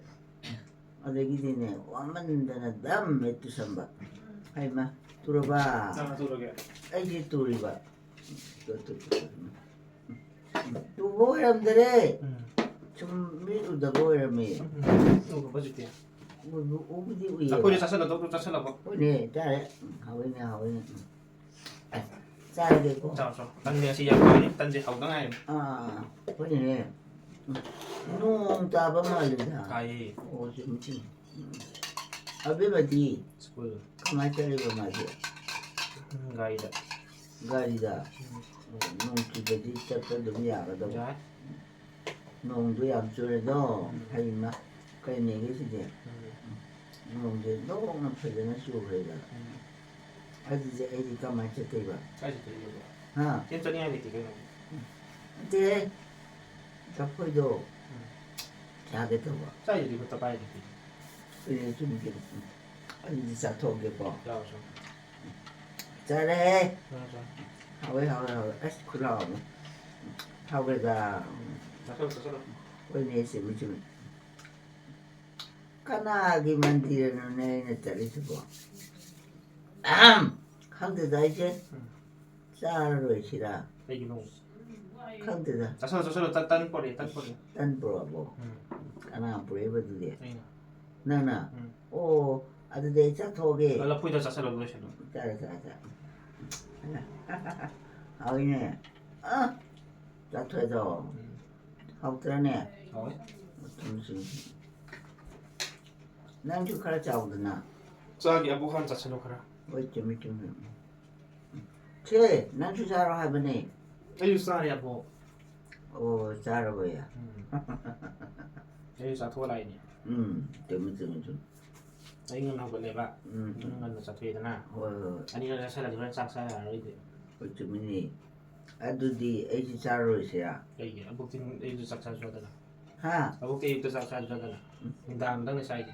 ꯑꯗꯒꯤꯗꯤꯅꯦ, ꯋꯥꯃꯟꯗꯅ ꯗꯝ ꯍꯦꯛ ꯇꯨꯁꯟꯕ꯫ ꯎꯝ꯫ ꯍꯩꯃ, ꯇꯨꯔꯕ? ꯅꯪ ꯇꯨꯔꯒꯦ꯫ ꯑꯩꯁꯦ ꯇꯨꯔꯤꯕ꯫ ꯇꯨ, ꯇꯨ, ꯇꯨ, ꯇꯨ꯫ ꯇꯨꯕ ꯑꯣꯏꯔꯝꯗꯔꯦ꯫ ꯎꯝ꯫ ꯁꯨꯝ ꯃꯤ ꯎꯗꯕ ꯑꯣꯏꯔꯝꯃꯦ꯫ ꯎꯝ, ꯎꯈ꯭ꯔꯕ ꯍꯧꯖꯤꯛꯇꯤ? ꯎꯕꯨ-, ꯎꯕꯨꯗꯤ ꯎꯏꯌꯦꯕ꯫ ꯑꯩꯈꯣꯏꯗꯤ ꯆꯥꯁꯤꯜꯂꯗꯧꯗꯣ ꯆꯥꯁꯤꯜꯂꯕ? ꯍꯣꯏꯅꯦ, ꯆꯥꯔꯦ꯫ ꯎꯝ, ꯍꯥꯎꯋꯤꯅꯦ, ꯍꯥꯎꯋꯤꯅꯦ꯫ ꯎꯝ꯫ ꯆꯥꯔꯒꯦꯀꯣ꯫ ꯆꯥꯎ, ꯆꯥꯎ꯫ ꯇꯟꯗꯤ ꯉꯁꯤ ꯌꯥꯝ ꯍꯥꯎꯋꯤ꯫ ꯇꯟꯁꯦ ꯍꯧꯗ ꯉꯥꯏꯔꯤ꯫ ꯑꯥ, ꯍꯣꯏꯅꯦ꯫ ꯎꯝ꯫ ꯅꯣꯡ ꯇꯥꯕ ꯃꯥꯜꯂꯤꯗ꯫ ꯇꯥꯏꯌꯦ꯫ ꯑꯣ, ꯆꯨꯝꯃꯤ, ꯆꯨꯝꯃꯤ꯫ ꯎꯝ꯫ ꯑꯕꯦꯝꯃꯗꯤ? ꯁ꯭ꯀꯨꯜ꯫ ꯀꯃꯥꯏꯅ ꯆꯠꯂꯤꯕ ꯃꯥꯗꯤ? ꯎꯝ, ꯒꯥꯔꯤꯗ꯫ ꯒꯥꯔꯤꯗ? ꯎꯝ꯫ ꯅꯣꯡ ꯆꯨꯗꯗꯤ ꯆꯠꯄ ꯑꯗꯨꯝ ꯌꯥꯒꯗꯕ꯫ ꯌꯥꯏ꯫ ꯅꯣꯡꯗꯣ ꯌꯥꯝ ꯆꯨꯔꯦꯗꯣ꯫ ꯎꯝ꯫ ꯍꯩꯃ, ꯀꯩꯅꯦꯒꯦ ꯁꯤꯗꯤ? ꯎꯝ꯫ ꯅꯣꯡꯁꯦ ꯂꯣꯡꯅ ꯐꯖꯅ ꯆꯨꯈ꯭ꯔꯦꯗꯅ꯫ ꯎꯝ꯫ ꯑꯗꯨꯗꯤ ꯑꯩꯗꯤ ꯀꯃꯥꯏꯅ ꯆꯠꯇꯣꯏꯕ? ꯀꯥꯏ ꯆꯠꯇꯣꯏꯅꯣ? ꯍꯥ? ꯀꯩꯝ ꯆꯠꯅꯤꯡꯉꯥꯏ ꯂꯩꯇꯦ ꯀꯩꯅꯣ꯫ ꯅꯠꯇꯦ, ꯂꯐꯣꯏꯗꯣ ꯎꯝ꯫ ꯆꯥꯒꯦ ꯇꯧꯕ꯫ ꯆꯥꯏꯗꯨꯗꯤ ꯈꯨꯠꯇ ꯄꯥꯏꯗꯨꯗꯤ꯫ ꯀꯨꯏꯔꯦ ꯆꯨꯝꯗ꯭ꯔꯤ꯫ ꯑꯗꯨꯗꯤ ꯆꯥꯊꯣꯛꯑꯒꯦꯀꯣ꯫ ꯆꯥꯎ ꯆꯥꯎ꯫ ꯆꯥꯔꯦ꯫ ꯆꯥꯎ ꯆꯥꯎ꯫ ꯍꯥꯎꯋꯦ, ꯍꯥꯎꯋꯦ, ꯍꯥꯎꯋꯦ꯫ ꯑꯁ, ꯈꯨꯠ ꯍꯥꯎ ꯑꯃ꯫ ꯍꯥꯎꯋꯦꯗ꯫ ꯆꯥꯁꯜꯂꯣ ꯆꯥꯁꯜꯂꯣ꯫ ꯍꯣꯏꯅꯦ, ꯆꯨꯝꯃꯤ, ꯆꯨꯝꯃꯤ꯫ ꯀꯅꯥꯒꯤ ꯃꯟꯗꯤꯔꯅꯣꯅꯦ ꯑꯩꯅ ꯆꯠꯂꯤꯁꯤꯕꯣ? ꯑꯍꯝ! ꯈꯪꯗꯦꯗ ꯑꯩꯁꯦ꯫ ꯎꯝ꯫ ꯆꯥꯔꯔꯣꯏꯁꯤꯔꯥ? ꯀꯩꯒꯤꯅꯣ? ꯈꯪꯗꯦꯗ꯫ ꯆꯥꯁꯜꯂꯣ ꯆꯥꯁꯜꯂꯣ꯫ ꯇꯟ ꯇꯟ ꯄꯣꯔꯛꯑꯦ, ꯇꯟ ꯄꯣꯔꯛꯑꯦ꯫ ꯇꯟ ꯄꯨꯔꯛꯑꯕꯣ? ꯎꯝ꯫ ꯀꯅꯥ ꯄꯨꯔꯛꯏꯕ ꯑꯗꯨꯗꯤ? ꯑꯩꯅ꯫ ꯅꯪꯅ? ꯎꯝ꯫ ꯑꯣ, ꯑꯗꯨꯗꯤ ꯑꯩ ꯆꯥꯊꯣꯛꯑꯒꯦ꯫ ꯂꯐꯣꯏꯗꯣ ꯆꯥꯁꯜꯂꯣ, ꯂꯣꯏꯁꯜꯂꯣ꯫ ꯆꯥꯔꯦ, ꯆꯥꯔꯦ, ꯆꯥꯔꯦ꯫ ꯍꯥꯎꯏꯅꯦ꯫ ꯑ, ꯆꯥꯊꯣꯛꯑꯦꯗꯣ꯫ ꯎꯝ꯫ ꯍꯥꯎꯇ꯭ꯔꯅꯦ? ꯍꯥꯎꯋꯦ꯫ ꯃꯇꯨꯝꯁꯤꯡꯁꯤ꯫ ꯅꯪꯁꯨ ꯈꯔ ꯆꯥꯎꯗꯅ꯫ ꯆꯥꯒꯦ, ꯑꯕꯣꯛ ꯍꯥꯟꯅ ꯆꯥꯁꯜꯂꯣ ꯈꯔ꯫ ꯍꯣꯏ, ꯆꯨꯝꯃꯤ, ꯆꯨꯝꯃꯤ꯫ ꯁꯦ, ꯅꯪꯁꯨ ꯆꯥꯔꯣ ꯍꯥꯏꯕꯅꯦ꯫ ꯑꯩꯁꯨ ꯆꯥꯔꯦ, ꯑꯕꯣꯛ꯫ ꯑꯣ, ꯆꯥꯔꯕꯣꯌꯦ? ꯎꯝ꯫ ꯑꯩꯁꯨ ꯆꯥꯊꯣꯛꯑ ꯂꯥꯛꯏꯅꯦ꯫ ꯎꯝ, ꯆꯨꯝꯃꯤ, ꯆꯨꯝꯃꯤ, ꯆꯨꯝꯃꯤ꯫ ꯑꯩ ꯉꯟꯅ ꯍꯧꯒꯠꯂꯦꯕ꯫ ꯎꯝ. ꯑꯗꯨꯅ ꯉꯟꯅ ꯆꯠꯊꯣꯛꯑꯦꯗꯅ꯫ ꯍꯣꯏ, ꯍꯣꯏ, ꯍꯣꯏ. ꯑꯅꯤꯔꯛ ꯆꯥꯁꯜꯂꯗꯤ ꯍꯣꯔꯦꯟ ꯆꯥꯛ ꯆꯥ ꯌꯥꯔꯔꯣꯏꯗꯤ꯫ ꯍꯣꯏ, ꯆꯨꯝꯃꯤꯅꯦ꯫ ꯑꯗꯨꯗꯤ ꯑꯩꯁꯨ ꯆꯥꯔꯔꯣꯏꯁꯤꯔꯥ? ꯀꯩꯒꯤ? ꯑꯕꯣꯛꯇꯤ ꯑꯌꯨꯛꯇ ꯆꯥꯛ ꯆꯥꯁꯨ ꯆꯥꯗꯅ꯫ ꯍꯥ? ꯑꯕꯣꯛꯇꯤ ꯑꯌꯨꯛꯇ ꯆꯥꯛ ꯆꯥꯁꯨ ꯆꯥꯗꯅ꯫ ꯎꯝ. ꯅꯨꯡꯗꯥꯡꯗꯪꯅꯦ ꯆꯥꯏꯗꯤ꯫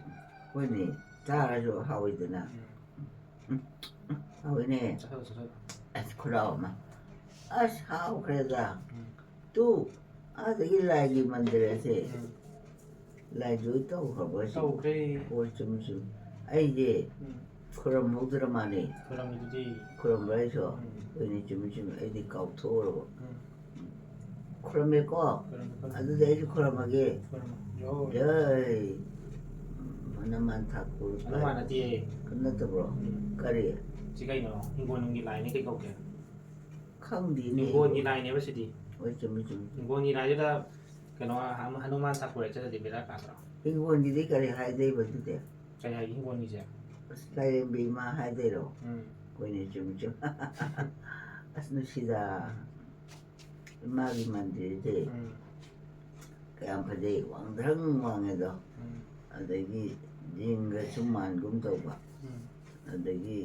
ꯍꯣꯏꯅꯦ, ꯆꯥꯔꯁꯨ ꯍꯥꯎꯏꯗꯅ꯫ ꯎꯝ. ꯎꯝ, ꯎꯝ, ꯍꯥꯎꯏꯅꯦ꯫ ꯆꯥꯁꯜꯂꯣ, ꯆꯥꯁꯜꯂꯣ꯫ ꯑꯁ, ꯈꯨꯔꯥꯎ ꯑꯃ꯫ ꯑꯁ, ꯍꯥꯎꯈ꯭ꯔꯦꯗ꯫ ꯎꯝ. ꯇꯨ, ꯑꯥꯗꯒꯤ ꯂꯥꯏꯒꯤ ꯃꯟꯗꯤꯔ ꯑꯁꯦ꯫ ꯎꯝ. ꯂꯥꯏꯗꯨ ꯇꯧꯈ꯭ꯔꯕ ꯁꯤ? ꯇꯧꯈ꯭ꯔꯦ꯫ ꯍꯣꯏ, ꯆꯨꯝꯃꯤ, ꯆꯨꯝꯃꯤ꯫ ꯑꯩꯁꯦ ꯎꯝ. ꯈꯨꯔꯝꯍꯧꯗ꯭ꯔ ꯃꯥꯜꯂꯦ꯫ ꯈꯨꯔꯝꯃꯤꯗꯨꯗꯤ꯫ ꯈꯨꯔꯝꯕ꯭ꯔꯥ ꯑꯩꯁꯨ? ꯎꯝ. ꯍꯣꯏꯅꯦ, ꯆꯨꯝꯃꯤ, ꯆꯨꯝꯃꯤ꯫ ꯑꯩꯗꯤ ꯀꯥꯎꯊꯣꯛꯎꯔꯕ꯫ ꯎꯝ. ꯈꯨꯔꯝꯃꯦꯀꯣ? ꯈꯨꯔꯝꯃꯤ, ꯈꯨꯔꯝꯃꯤ꯫ ꯑꯗꯨꯗꯤ ꯑꯩꯁꯨ ꯈꯨꯔꯝꯃꯒꯦ꯫ ꯈꯨꯔꯝꯃꯤ꯫ ꯌꯣ. ꯖꯩ꯫ ꯍꯅꯨꯃꯥꯟ ꯊꯥꯀꯨꯔ꯫ ꯍꯅꯨꯃꯥꯟ ꯅꯠꯇꯤꯌꯦ꯫ ꯅꯠꯇꯕ꯭ꯔꯣ? ꯎꯝ. ꯀꯔꯤ? ꯁꯤ ꯀꯩꯅꯣ? ꯍꯤꯡꯒꯣꯜꯅꯨꯡꯒꯤ ꯂꯥꯏꯅꯦ, ꯀꯩ ꯀꯧꯒꯦ? ꯈꯪꯗꯦꯅꯦ꯫ ꯍꯤꯡꯒꯣꯜꯒꯤ ꯂꯥꯏꯅꯦꯕ ꯁꯤꯗꯤ꯫ ꯍꯣꯏ, ꯆꯨꯝꯃꯤ, ꯆꯨꯝꯃꯤ, ꯆꯨꯝꯃꯤ꯫ ꯍꯤꯡꯒꯣꯜꯒꯤ ꯂꯥꯏꯗꯨꯗ ꯀꯩꯅꯣ, ꯍ-, ꯍꯅꯨꯃꯥꯟ ꯊꯥꯀꯨꯔ ꯆꯠꯂꯗꯤ ꯕꯦꯔꯥ ꯀꯥꯗ꯭ꯔꯣ? ꯍꯤꯡꯒꯣꯜꯒꯤꯗꯤ ꯀꯔꯤ ꯍꯥꯏꯗꯣꯏꯕ ꯑꯗꯨꯗꯤ? ꯀꯩ ꯍꯥꯏꯒꯦ ꯍꯤꯡꯒꯣꯜꯒꯤꯁꯦ? ꯑꯁ, ꯂꯥꯏꯔꯦꯝꯕꯤ ꯏꯃꯥ ꯍꯥꯏꯗꯣꯏꯔꯣ? ꯎꯝ. ꯍꯣꯏꯅꯦ, ꯆꯨꯝꯃꯤ, ꯆꯨꯝꯃꯤ꯫ ꯑꯁ, ꯅꯨꯡꯁꯤꯗ꯫ ꯏꯃꯥꯒꯤ ꯃꯟꯗꯤꯔꯁꯦ ꯎꯝ꯫ ꯀꯌꯥꯝ ꯐꯖꯩ, ꯋꯥꯡꯗ꯭ꯔꯪ ꯋꯥꯡꯉꯦꯗꯣ꯫ ꯎꯝ꯫ ꯑꯗꯒꯤ ꯖꯤꯡꯒꯁꯨ ꯃꯥꯟꯒꯨꯝ ꯇꯧꯕ꯫ ꯎꯝ꯫ ꯑꯗꯒꯤ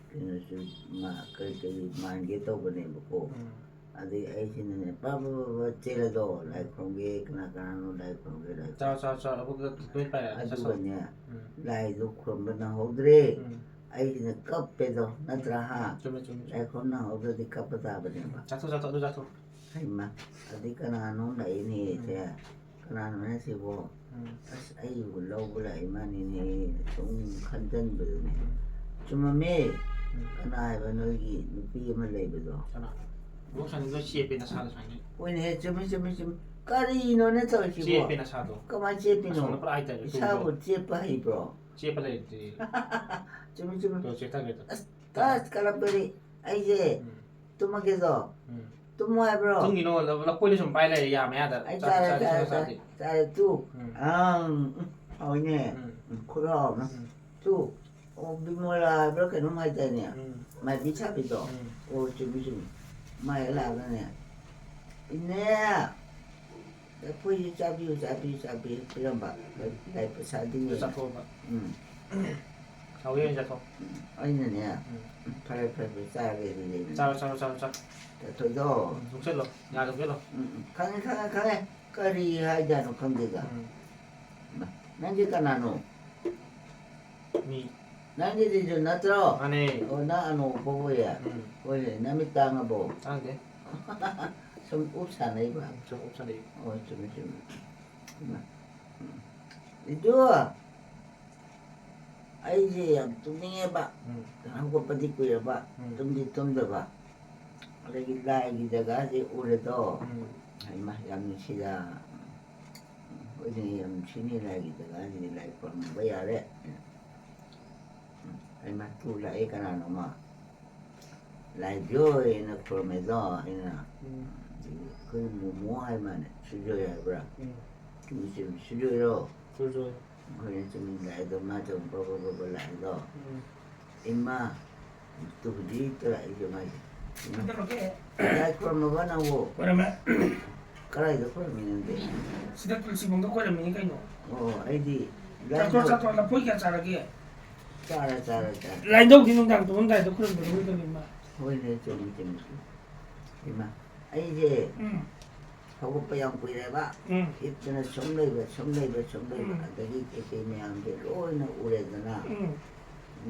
ꯀꯩꯅꯣꯁꯨ ꯃꯥ-, ꯀꯔꯤ ꯀꯔꯤ ꯃꯥꯟꯒꯦ ꯇꯧꯕꯅꯦꯕꯀꯣ꯫ ꯎꯝ꯫ ꯑꯗꯩ ꯑꯩꯁꯤꯅꯅꯦ ꯄꯥ ꯄꯥ ꯄꯥ ꯄꯥ ꯆꯦꯜꯂꯗꯣ, ꯂꯥꯏ ꯈꯨꯔꯨꯝꯒꯦ, ꯀꯅꯥ ꯀꯅꯥꯅꯣ ꯂꯥꯏ ꯈꯨꯔꯨꯝꯒꯦ, ꯂꯥꯏ ꯆꯥꯎ, ꯆꯥꯎ, ꯆꯥꯎ, ꯑꯕꯣꯛꯇ ꯂꯣꯏ ꯄꯥꯏꯔꯛꯑꯦ, ꯆꯥꯁꯜꯂꯣ꯫ ꯑꯗꯨꯒꯅꯦ ꯎꯝ꯫ ꯂꯥꯏꯗꯣ ꯈꯨꯔꯨꯝꯕ ꯅꯪꯍꯧꯗ꯭ꯔꯦ꯫ ꯎꯝ꯫ ꯑꯩꯁꯤꯅ ꯀꯞꯄꯦꯗꯣ, ꯅꯠꯇ꯭ꯔꯥ ꯍꯥ? ꯆꯨꯝꯃꯦ, ꯆꯨꯝꯃꯦ, ꯆꯨꯝꯃꯦ꯫ ꯂꯥꯏ ꯈꯨꯔꯨꯝ ꯅꯪꯍꯧꯗ꯭ꯔꯗꯤ ꯀꯞꯄ ꯇꯥꯕꯅꯦꯕ꯫ ꯆꯥꯊꯣꯛ, ꯆꯥꯊꯣꯛ, ꯑꯗꯨ ꯆꯥꯊꯣꯛ꯫ ꯍꯩꯃꯥ, ꯑꯗꯩ ꯀꯅꯥꯅꯣ ꯂꯥꯛꯏꯅꯦ ꯎꯝ꯫ ꯁꯦ? ꯀꯅꯥꯅꯣꯅꯦ ꯁꯤꯕꯣ? ꯎꯝ꯫ ꯑꯁ, ꯑꯩꯕꯨ ꯂꯧꯕ ꯂꯥꯛꯏ ꯃꯥꯅꯤꯅꯦ, ꯁꯨꯝ ꯈꯟꯖꯟꯕꯗꯅꯦ꯫ ꯎꯝ꯫ ꯆꯨꯝꯃꯝꯃꯦ꯫ ꯎꯝ꯫ ꯀꯅꯥ ꯍꯥꯏꯕ ꯅꯣꯏꯒꯤ ꯅꯨꯄꯤ ꯑꯃ ꯂꯩꯕꯗꯣ? ꯀꯅꯥ? ꯏꯕꯣꯛ ꯁꯥꯅꯤꯗꯣ ꯆꯦꯞꯄꯦ ꯅꯁꯥꯗꯣ ꯁꯨꯃꯥꯏꯅ꯫ ꯍꯣꯏꯅꯦꯍꯦ, ꯆꯨꯝꯃꯤ, ꯆꯨꯝꯃꯤ, ꯆꯨꯝꯃꯤ꯫ ꯀꯔꯤꯅꯣꯅꯦ ꯇꯧꯔꯤꯁꯤꯕꯣ? ꯆꯦꯞꯄꯦ ꯅꯁꯥꯗꯣ꯫ ꯀꯃꯥꯏꯅ ꯆꯦꯞꯄꯤꯅꯣ? ꯑꯁꯣꯝꯗ ꯄꯨꯔꯥ ꯍꯥꯏꯇꯥꯔꯦ, ꯏꯁꯥꯕꯨ ꯇꯨꯝꯕꯗꯣ꯫ ꯆꯦꯞꯄ ꯍꯩꯕ꯭ꯔꯣ? ꯆꯦꯞꯄ ꯂꯩꯔꯗꯤ꯫ ꯆꯨꯝꯃꯤ, ꯆꯨꯝꯃꯤ꯫ ꯇꯣ, ꯆꯦꯞꯊꯒꯦ ꯇꯣ꯫ ꯑꯁ, ꯑꯁ, ꯀꯂꯛꯄꯗꯤ ꯑꯩꯁꯦ ꯎꯝ꯫ ꯇꯨꯝꯃꯒꯦꯗꯣ? ꯎꯝ꯫ ꯇꯨꯝꯃꯣ ꯍꯥꯏꯕ꯭ꯔꯣ? ꯇꯨꯝꯒꯤꯅꯣ, ꯂ-, ꯂꯐꯣꯏꯅ ꯁꯨꯝ ꯄꯥꯏ ꯂꯩꯔꯦ, ꯌꯥ ꯃꯌꯥꯗ꯫ ꯑꯩ ꯆꯥꯁꯤ, ꯆꯥꯔꯦ, ꯆꯥꯁꯤ, ꯆꯥꯔꯦ, ꯆꯥꯁꯤ, ꯆꯥꯔꯦ꯫ ꯆꯥꯔꯦ, ꯇꯨ꯫ ꯎꯝ꯫ ꯑꯪ, ꯎꯝ, ꯍꯥꯎꯏꯅꯦ꯫ ꯎꯝ꯫ ꯎꯝ, ꯈꯨꯠ ꯍꯥꯎ ꯑꯃ꯫ ꯎꯝ꯫ ꯇꯨ꯫ ꯑꯣ, ꯕꯤꯃꯣꯂꯥ ꯍꯥꯏꯕ꯭ꯔꯥ ꯀꯩꯅꯣꯝ ꯍꯥꯏꯗꯥꯏꯅꯦ? ꯎꯝ꯫ ꯃꯥꯏꯕꯤ ꯁꯥꯕꯤꯗꯣ? ꯎꯝ꯫ ꯑꯣ, ꯆꯨꯝꯃꯤ, ꯆꯨꯝꯃꯤ꯫ ꯃꯥ ꯍꯦꯛ ꯂꯥꯛꯑꯒꯅꯦ, "ꯏꯅꯦ, ꯂꯐꯣꯏꯁꯤ ꯆꯥꯕꯤꯌꯨ, ꯆꯥꯕꯤꯌꯨ, ꯆꯥꯕꯤꯌꯨ" ꯄꯤꯔꯝꯕ, ꯂꯥꯏ, ꯂꯥꯏ ꯄ꯭ꯔꯁꯥꯗꯤꯅꯦ꯫ ꯑꯗꯨ ꯆꯥꯊꯣꯛꯑꯕ? ꯎꯝ꯫ ꯍꯥꯎꯋꯤ, ꯑꯣꯏꯅ ꯆꯥꯊꯣꯛ꯫ ꯎꯝ, ꯑꯩꯅꯅꯦ, ꯎꯝ꯫ ꯎꯝ, ꯐꯔꯦ, ꯐꯔꯦ, ꯐꯔꯦ, ꯆꯥꯔꯒꯦ ꯑꯗꯨꯗꯤ꯫ ꯆꯥꯔꯣ, ꯆꯥꯔꯣ, ꯆꯥꯔꯣ, ꯆꯥꯔꯣ꯫ ꯆꯥꯊꯣꯛꯑꯣ꯫ ꯎꯝ, ꯅꯣꯛꯁꯜꯂꯣ, ꯌꯥꯗꯕ ꯆꯠꯂꯣ꯫ ꯎꯝ, ꯎꯝ, ꯈꯪꯉꯦ, ꯈꯪꯉꯦ, ꯈꯪꯉꯦ꯫ ꯀꯔꯤ ꯍꯥꯏꯖꯥꯠꯅꯣ ꯈꯪꯗꯦꯗ꯫ ꯎꯝ꯫ ꯃꯥ, ꯅꯪꯁꯦ ꯀꯅꯥꯅꯣ? ꯃꯤ꯫ ꯅꯪꯁꯦ ꯗꯤꯖꯨ ꯅꯠꯇ꯭ꯔꯣ? ꯃꯥꯅꯦ꯫ ꯑꯣ, ꯅꯪ ꯑꯅꯧꯕ ꯑꯣꯏꯌꯦ? ꯎꯝ꯫ ꯍꯣꯏꯅꯦ, ꯅꯃꯤꯠ ꯇꯥꯡꯉꯕꯣ? ꯇꯥꯡꯗꯦ꯫ ꯁꯨꯝ ꯎꯞ ꯁꯥꯟꯅꯩꯕ? ꯎꯝ, ꯁꯨꯝ ꯎꯞ ꯁꯥꯟꯅꯩ꯫ ꯑꯣ, ꯆꯨꯝꯃꯤ, ꯆꯨꯝꯃꯤ꯫ ꯏꯃꯥ, ꯎꯝ꯫ ꯏꯗꯨ, ꯑꯩꯁꯦ ꯌꯥꯝ ꯇꯨꯝꯅꯤꯡꯉꯦꯕ꯫ ꯎꯝ꯫ ꯍꯧꯒꯠꯄꯗꯤ ꯀꯨꯏꯔꯕ, ꯎꯝ꯫ ꯇꯨꯝꯗꯤ ꯇꯨꯝꯗꯕ꯫ ꯑꯗꯒꯤ ꯂꯥꯏꯒꯤ ꯖꯒꯥꯁꯦ ꯎꯔꯦꯗꯣ꯫ ꯎꯝ꯫ ꯍꯩꯃꯥ, ꯌꯥꯝ ꯅꯨꯡꯁꯤꯗ꯫ ꯎꯝ, ꯍꯣꯏꯅꯦ, ꯌꯥꯝ ꯅꯨꯡꯁꯤꯅꯦ ꯂꯥꯏꯒꯤ ꯖꯒꯥꯁꯤꯗꯤ, ꯂꯥꯏ ꯈꯨꯔꯨꯝꯕ ꯌꯥꯔꯦ꯫ ꯎꯝ, ꯍꯩꯃꯥ, ꯇꯨ ꯂꯥꯛꯑꯦ ꯀꯅꯥꯅꯣꯃ꯫ ꯂꯥꯏꯖꯣꯏꯅ ꯈꯨꯔꯨꯝꯃꯦꯗꯣ ꯑꯩꯅ꯫ ꯎꯝ꯫ ꯑꯗꯒꯤ ꯑꯩꯈꯣꯏ ꯃꯣꯃꯣ ꯍꯥꯏ ꯃꯥꯅꯦ, ꯁꯨꯖꯣꯏ ꯍꯥꯏꯕ꯭ꯔꯥ? ꯎꯝ꯫ ꯁꯨꯖꯣꯏ, ꯁꯨꯖꯣꯏꯔꯣ? ꯁꯨꯖꯣꯏ꯫ ꯑꯩꯈꯣꯏꯅ ꯆꯨꯝꯅ ꯂꯥꯛꯑꯦꯗꯣ, ꯃꯥ ꯆꯨꯝ ꯕꯕ ꯕꯕ ꯂꯥꯛꯑꯦꯗꯣ꯫ ꯎꯝ꯫ ꯏꯃꯥ, ꯇꯨ ꯍꯧꯖꯤꯛꯇ ꯂꯥꯛꯏꯁꯦ ꯃꯥꯏꯁꯦ꯫ ꯏꯃꯥ꯫ ꯀꯩꯗꯧꯔꯒꯦ? ꯂꯥꯏ ꯈꯨꯔꯨꯝꯃꯕ ꯅꯪꯕꯨ? ꯈꯣꯏꯔꯝꯃꯦ꯫ ꯀꯗꯥꯏꯗ ꯈꯨꯔꯨꯝꯃꯤ ꯅꯪꯗꯤ? ꯁꯤꯗ ꯇꯨꯜꯁꯤꯕꯣꯡꯗ ꯈꯣꯏꯔꯝꯃꯤꯅꯤ ꯀꯩꯅꯣ꯫ ꯑꯣ, ꯑꯩꯗꯤ ꯂꯥꯏ ꯆꯥꯊꯣꯛ, ꯆꯥꯊꯣꯛ, ꯂꯐꯣꯏ ꯀꯌꯥ ꯆꯥꯔꯒꯦ? ꯆꯥꯔꯦ, ꯆꯥꯔꯦ, ꯆꯥꯔꯦ꯫ ꯂꯥꯏꯅꯧꯗꯤ ꯅꯨꯡꯗꯥꯡ ꯇꯨꯝꯃꯝꯗꯥꯏꯗ ꯈꯨꯔꯨꯝꯕꯗꯣ ꯑꯣꯏꯗꯕꯅꯤ, ꯏꯃꯥ꯫ ꯍꯣꯏꯅꯦ, ꯆꯨꯝꯃꯤ, ꯆꯨꯝꯃꯤ, ꯆꯨꯝꯃꯤ꯫ ꯏꯃꯥ, ꯑꯩꯁꯦ ꯎꯝ꯫ ꯍꯧꯒꯠꯄ ꯌꯥꯝ ꯀꯨꯏꯔꯦꯕ꯫ ꯎꯝ꯫ ꯍꯤꯞꯇꯅ ꯁꯨꯝ ꯂꯩꯕ, ꯁꯨꯝ ꯂꯩꯕ, ꯁꯨꯝ ꯂꯩꯕ꯫ ꯎꯝ꯫ ꯑꯗꯒꯤ ꯀꯩꯀꯩ ꯃꯌꯥꯝꯁꯦ ꯂꯣꯏꯅ ꯎꯔꯦꯗꯅ꯫ ꯎꯝ꯫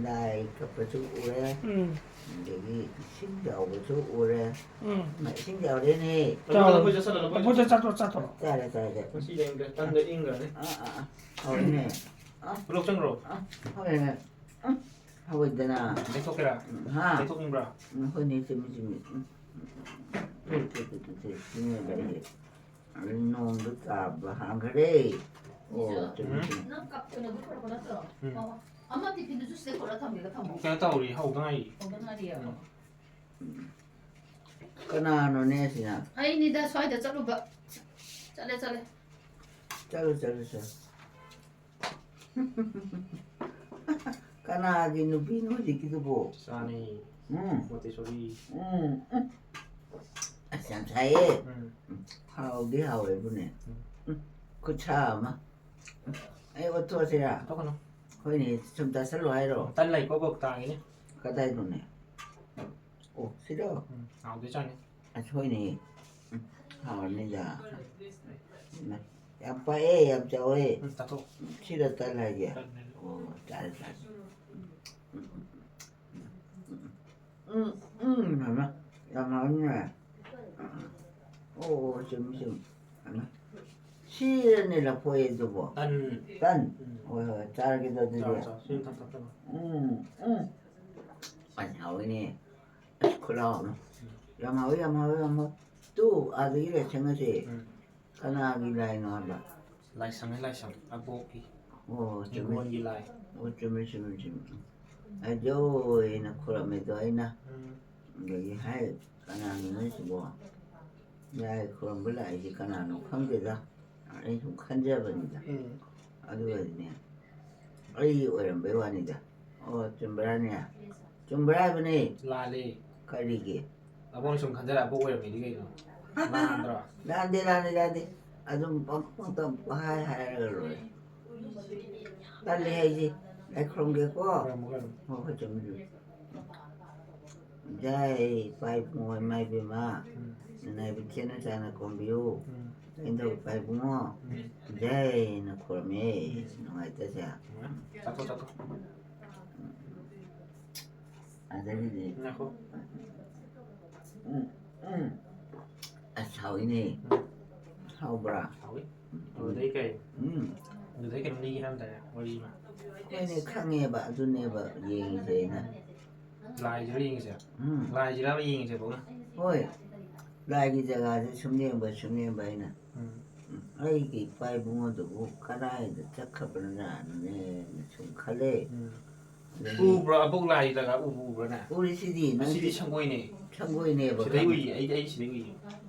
ꯂꯥꯏ ꯀꯠꯄꯁꯨ ꯎꯔꯦ꯫ ꯎꯝ꯫ ꯑꯗꯒꯤ ꯏꯁꯤꯡ ꯆꯥꯎꯕꯁꯨ ꯎꯔꯦ꯫ ꯎꯝ꯫ ꯏꯃꯥ, ꯏꯁꯤꯡ ꯆꯥꯎꯔꯦꯅꯦ꯫ ꯆꯥꯎꯔꯦ꯫ ꯂꯐꯣꯏ ꯆꯥꯁꯜꯂꯣ, ꯂꯐꯣꯏ ꯂꯐꯣꯏ ꯆꯥꯁꯜꯂꯣ꯫ ꯆꯥꯊꯣꯛ, ꯆꯥꯊꯣꯛ꯫ ꯆꯥꯔꯦ, ꯆꯥꯔꯦ, ꯆꯥꯔꯦ꯫ ꯉꯁꯤꯗꯤ ꯑꯩ ꯇꯟꯗ ꯏꯪꯈ꯭ꯔꯅꯤ꯫ ꯑꯥ, ꯑꯥ, ꯑꯥ꯫ ꯍꯥꯎꯔꯦꯅꯦ꯫ ꯑꯥ꯫ ꯄꯨꯂꯞ ꯆꯪꯈ꯭ꯔꯣ꯫ ꯑꯥ, ꯍꯥꯎꯔꯦꯅꯦ꯫ ꯎꯝ, ꯍꯧꯏꯗꯅ꯫ ꯂꯩꯊꯣꯛꯀꯦꯔꯥ? ꯎꯝ, ꯍꯥ? ꯂꯩꯊꯣꯛꯅꯤꯡꯕ꯭ꯔꯥ? ꯎꯝ, ꯍꯣꯏꯅꯦ, ꯆꯨꯝꯃꯤ, ꯆꯨꯝꯃꯤ꯫ ꯎꯝ, ꯎꯝ, ꯎꯝ꯫ ꯇꯨ, ꯇꯨ, ꯇꯨ, ꯇꯨ, ꯇꯨ, ꯁꯤꯅꯦꯕ ꯑꯩꯁꯦ꯫ ꯑꯗꯨ ꯅꯣꯡꯗꯣ ꯇꯥꯕ ꯍꯥꯡꯈꯔꯦ꯫ ꯑꯣ, ꯆꯤꯆꯦ, ꯆꯨꯝꯃꯤ, ꯎꯝ꯫ ꯆꯨꯝꯃꯤ꯫ ꯅꯪ ꯀꯞ ꯀꯩꯅꯣꯗꯣ ꯄꯨꯔꯛꯄ ꯅꯠꯇ꯭ꯔꯣ? ꯎꯝ꯫ ꯑꯣ, ꯑꯃ ꯇꯤꯐꯤꯟꯗꯨꯁꯨ ꯁꯤꯗ ꯄꯨꯔꯛꯑ ꯊꯝꯒꯦꯒ ꯊꯝꯃꯣ꯫ ꯀꯩꯅꯣ ꯇꯧꯔꯤ, ꯍꯧꯗ ꯉꯥꯏꯔꯤ꯫ ꯍꯧꯗ ꯉꯥꯏꯔꯤꯌꯦ꯫ ꯎꯝ꯫ ꯀꯅꯥꯅꯣꯅꯦ ꯑꯁꯤꯅ? ꯑꯩꯅꯤꯗ, ꯁ꯭ꯋꯥꯏꯗ ꯆꯠꯂꯨꯕ꯫ ꯆꯠꯂꯦ, ꯆꯠꯂꯦ꯫ ꯆꯠꯂꯨ, ꯆꯠꯂꯨ, ꯆꯠꯂꯨ꯫ ꯀꯅꯥꯒꯤ ꯅꯨꯄꯤꯅꯣ ꯍꯧꯖꯤꯛꯀꯤꯗꯨꯕꯣ? ꯆꯥꯅꯤ꯫ ꯎꯝ꯫ ꯃꯣꯇꯦꯁꯣꯔꯤ꯫ ꯎꯝ, ꯎꯝ꯫ ꯑꯁ, ꯌꯥꯝ ꯁꯥꯏꯌꯦ꯫ ꯎꯝ꯫ ꯍꯥꯎꯗꯤ ꯍꯥꯎꯋꯦꯕꯨꯅꯦ꯫ ꯎꯝ꯫ ꯎꯝ꯫ ꯈꯨꯠꯁꯥ ꯑꯃ꯫ ꯑꯩ ꯑꯣꯠꯊꯣꯛꯑꯁꯤꯔꯥ? ꯑꯣꯠꯊꯣꯛꯀꯅꯨ꯫ ꯍꯣꯏꯅꯦ, ꯁꯨꯝ ꯆꯥꯁꯤꯜꯂꯣ ꯍꯥꯏꯔꯣ? ꯇꯟ ꯂꯩꯀꯣ ꯀꯣꯛ ꯇꯥꯡꯉꯤꯅꯦ꯫ ꯀꯗꯥꯏꯅꯣꯅꯦ? ꯑꯣ, ꯁꯤꯔꯣ? ꯎꯝ, ꯍꯥꯎꯗꯣꯏ ꯆꯥꯅꯤ꯫ ꯑꯁ, ꯍꯣꯏꯅꯦ꯫ ꯎꯝ, ꯍꯥꯎꯔꯅꯤꯗ꯫ ꯌꯥꯝ ꯄꯥꯛꯑꯦ, ꯌꯥꯝ ꯆꯥꯎꯋꯦ꯫ ꯎꯝ, ꯆꯥꯊꯣꯛ꯫ ꯁꯤꯔꯣ ꯇꯟ ꯍꯥꯏꯁꯦ? ꯇꯟꯅꯦ꯫ ꯑꯣ, ꯆꯥꯔꯦ, ꯆꯥꯔꯦ꯫ ꯎꯝ, ꯎꯝ, ꯎꯝ, ꯃꯃꯥ, ꯌꯥꯝ ꯍꯥꯎꯅꯤꯅꯦ꯫ ꯑꯣ, ꯑꯣ, ꯆꯨꯝꯃꯤ, ꯆꯨꯝꯃꯤ꯫ ꯃꯃꯥ, ꯁꯤꯔꯅꯦ ꯂꯐꯣꯏ ꯑꯗꯨꯕꯣ? ꯇꯟ꯫ ꯇꯟ? ꯎꯝ꯫ ꯍꯣꯏ, ꯍꯣꯏ, ꯆꯥꯔꯒꯦꯗꯣ ꯑꯗꯨꯗꯤ꯫ ꯆꯥꯎ, ꯆꯥꯎ, ꯁꯤ ꯊꯛ-, ꯊꯛ-, ꯊꯛ-꯫ ꯎꯝ, ꯎꯝ꯫ ꯑꯁ, ꯍꯥꯎꯋꯤꯅꯦ꯫ ꯑꯁ, ꯈꯨꯠꯂꯥꯎ ꯑꯃ꯫ ꯎꯝ꯫ ꯌꯥꯝ ꯍꯥꯎꯋꯤ, ꯌꯥꯝ ꯍꯥꯎꯋꯤ, ꯌꯥꯝ ꯍꯥꯎꯋꯤ꯫ ꯇꯨ, ꯑꯥꯗꯒꯤ ꯂꯩꯁꯪ ꯑꯁꯦ꯫ ꯎꯝ꯫ ꯀꯅꯥꯒꯤ ꯂꯥꯏꯅꯣ ꯍꯥꯏꯕ? ꯂꯥꯏꯁꯪꯅꯤ, ꯂꯥꯏꯁꯪ꯫ ꯑꯕꯣꯛꯀꯤ꯫ ꯑꯣ, ꯆꯨꯝꯃꯤ꯫ ꯏꯪꯈꯣꯜꯒꯤ ꯂꯥꯏ꯫ ꯑꯣ, ꯆꯨꯝꯃꯤ, ꯆꯨꯝꯃꯤ, ꯆꯨꯝꯃꯤ꯫ ꯑꯗꯣ ꯑꯩꯅ ꯈꯨꯔꯝꯃꯤꯗꯣ ꯑꯩꯅ꯫ ꯎꯝ꯫ ꯑꯗꯒꯤ ꯍꯥꯏ, "ꯀꯅꯥꯅꯣ ꯅꯣꯏꯁꯤꯕꯣ? ꯂꯥꯏ ꯈꯨꯔꯝꯕ ꯂꯥꯛꯏꯁꯤ ꯀꯅꯥꯅꯣ ꯈꯪꯗꯦꯗ?" ꯑꯩ ꯁꯨꯝ ꯈꯟꯖꯕꯅꯤꯗ꯫ ꯎꯝ꯫ ꯑꯗꯨꯒꯗꯤꯅꯦ, ꯑꯩ ꯑꯣꯏꯔꯝꯕꯩ ꯋꯥꯅꯤꯗ꯫ ꯑꯣ, ꯆꯨꯝꯕ꯭ꯔꯥꯅꯦ? ꯆꯨꯝꯕ꯭ꯔꯥ ꯍꯥꯏꯕꯅꯦ? ꯂꯥꯜꯂꯦ꯫ ꯀꯔꯤꯒꯤ? ꯅꯕꯣꯛꯅ ꯁꯨꯝ ꯈꯟꯖꯔ ꯑꯕꯣꯛ ꯑꯣꯏꯔꯝꯃꯤꯗꯤ ꯀꯩꯅꯣ? ꯂꯥꯟꯗ꯭ꯔꯣ? ꯂꯥꯟꯗꯦ, ꯂꯥꯟꯗꯦ, ꯂꯥꯟꯗꯦ꯫ ꯑꯗꯨꯝ ꯄꯪ-, ꯄꯪꯇꯝ ꯄꯪꯍꯥꯏ ꯍꯥꯏꯔꯒ ꯂꯣꯏꯔꯦ꯫ ꯇꯜꯂꯦ ꯍꯥꯏꯁꯦ꯫ ꯑꯩ ꯈꯨꯔꯨꯝꯒꯦꯀꯣ꯫ ꯈꯨꯔꯨꯝꯃꯨ, ꯈꯨꯔꯨꯝꯃꯨ꯫ ꯍꯣꯏ, ꯍꯣꯏ, ꯆꯨꯝꯃꯤ, ꯆꯨꯝꯃꯤ꯫ ꯖꯥꯏ ꯏꯄꯥ ꯏꯕꯨꯡꯉꯣ ꯏꯃꯥ ꯏꯕꯦꯝꯃ, ꯎꯝ꯫ ꯅꯅꯥꯏꯕ ꯊꯦꯅ ꯆꯥꯅ ꯀꯣꯝꯕꯤꯌꯨ꯫ ꯎꯝ꯫ ꯀꯩꯗꯧ ꯏꯄꯥ ꯏꯕꯨꯡꯉꯣ? ꯎꯝ꯫ ꯖꯥꯏꯅ ꯈꯨꯔꯨꯝꯃꯦ꯫ ꯎꯝ꯫ ꯅꯨꯡꯉꯥꯏꯇꯁꯦ꯫ ꯎꯝ꯫ ꯆꯠꯊꯣꯛ, ꯆꯠꯊꯣꯛ꯫ ꯑꯗꯒꯤꯗꯤ ꯉꯥꯏꯈꯣ꯫ ꯎꯝ, ꯎꯝ꯫ ꯑꯁ, ꯍꯥꯎꯏꯅꯦ꯫ ꯎꯝ꯫ ꯍꯥꯎꯕ꯭ꯔꯥ? ꯍꯥꯎꯏ꯫ ꯑꯗꯨꯗꯩ ꯀꯩ? ꯎꯝ꯫ ꯑꯗꯨꯗꯩ ꯀꯩꯅꯣꯝ ꯂꯤꯒꯦ ꯍꯥꯏꯔꯝꯗꯥꯏꯅꯦ, ꯋꯥꯔꯤ ꯑꯃ꯫ ꯍꯣꯏꯅꯦ, ꯈꯪꯉꯦꯕ, ꯑꯗꯨꯅꯦꯕ ꯌꯦꯡꯉꯤꯁꯦ ꯑꯩꯅ꯫ ꯂꯥꯏꯁꯤꯔ ꯌꯦꯡꯉꯤꯁꯦ? ꯎꯝ꯫ ꯂꯥꯏꯁꯤꯔꯕ ꯌꯦꯡꯉꯤꯁꯦ, ꯕꯧꯅ? ꯍꯣꯏ꯫ ꯂꯥꯏꯒꯤ ꯖꯒꯥꯁꯦ ꯁꯨꯝ ꯌꯦꯡꯕ, ꯁꯨꯝ ꯌꯦꯡꯕ ꯑꯩꯅ꯫ ꯎꯝ꯫ ꯎꯝ, ꯑꯩꯒꯤ ꯏꯄꯥ ꯏꯕꯨꯡꯉꯣꯗꯨꯕꯨ ꯀꯗꯥꯏꯗ ꯆꯠꯈ꯭ꯔꯕꯅꯣꯅꯦꯅ ꯁꯨꯝ ꯈꯜꯂꯦ꯫ ꯎꯝ꯫ ꯑꯗꯒꯤ ꯎꯕ꯭ꯔꯣ? ꯑꯕꯣꯛ ꯂꯥꯏ ꯖꯒꯥ ꯎꯕ꯭ꯔꯣ ꯅꯪ? ꯎꯔꯤꯁꯤꯗꯤ, ꯑꯁꯤꯗꯤ ꯅꯪꯗꯤ ꯁꯪꯒꯣꯏꯅꯦ꯫ ꯁꯪꯒꯣꯏꯅꯦꯕ, ꯁꯤꯗꯩ ꯈꯪꯉꯦ꯫ ꯎꯏꯌꯦ, ꯑꯩ, ꯑꯩ ꯁꯤꯗꯩ ꯎꯏꯌꯦ꯫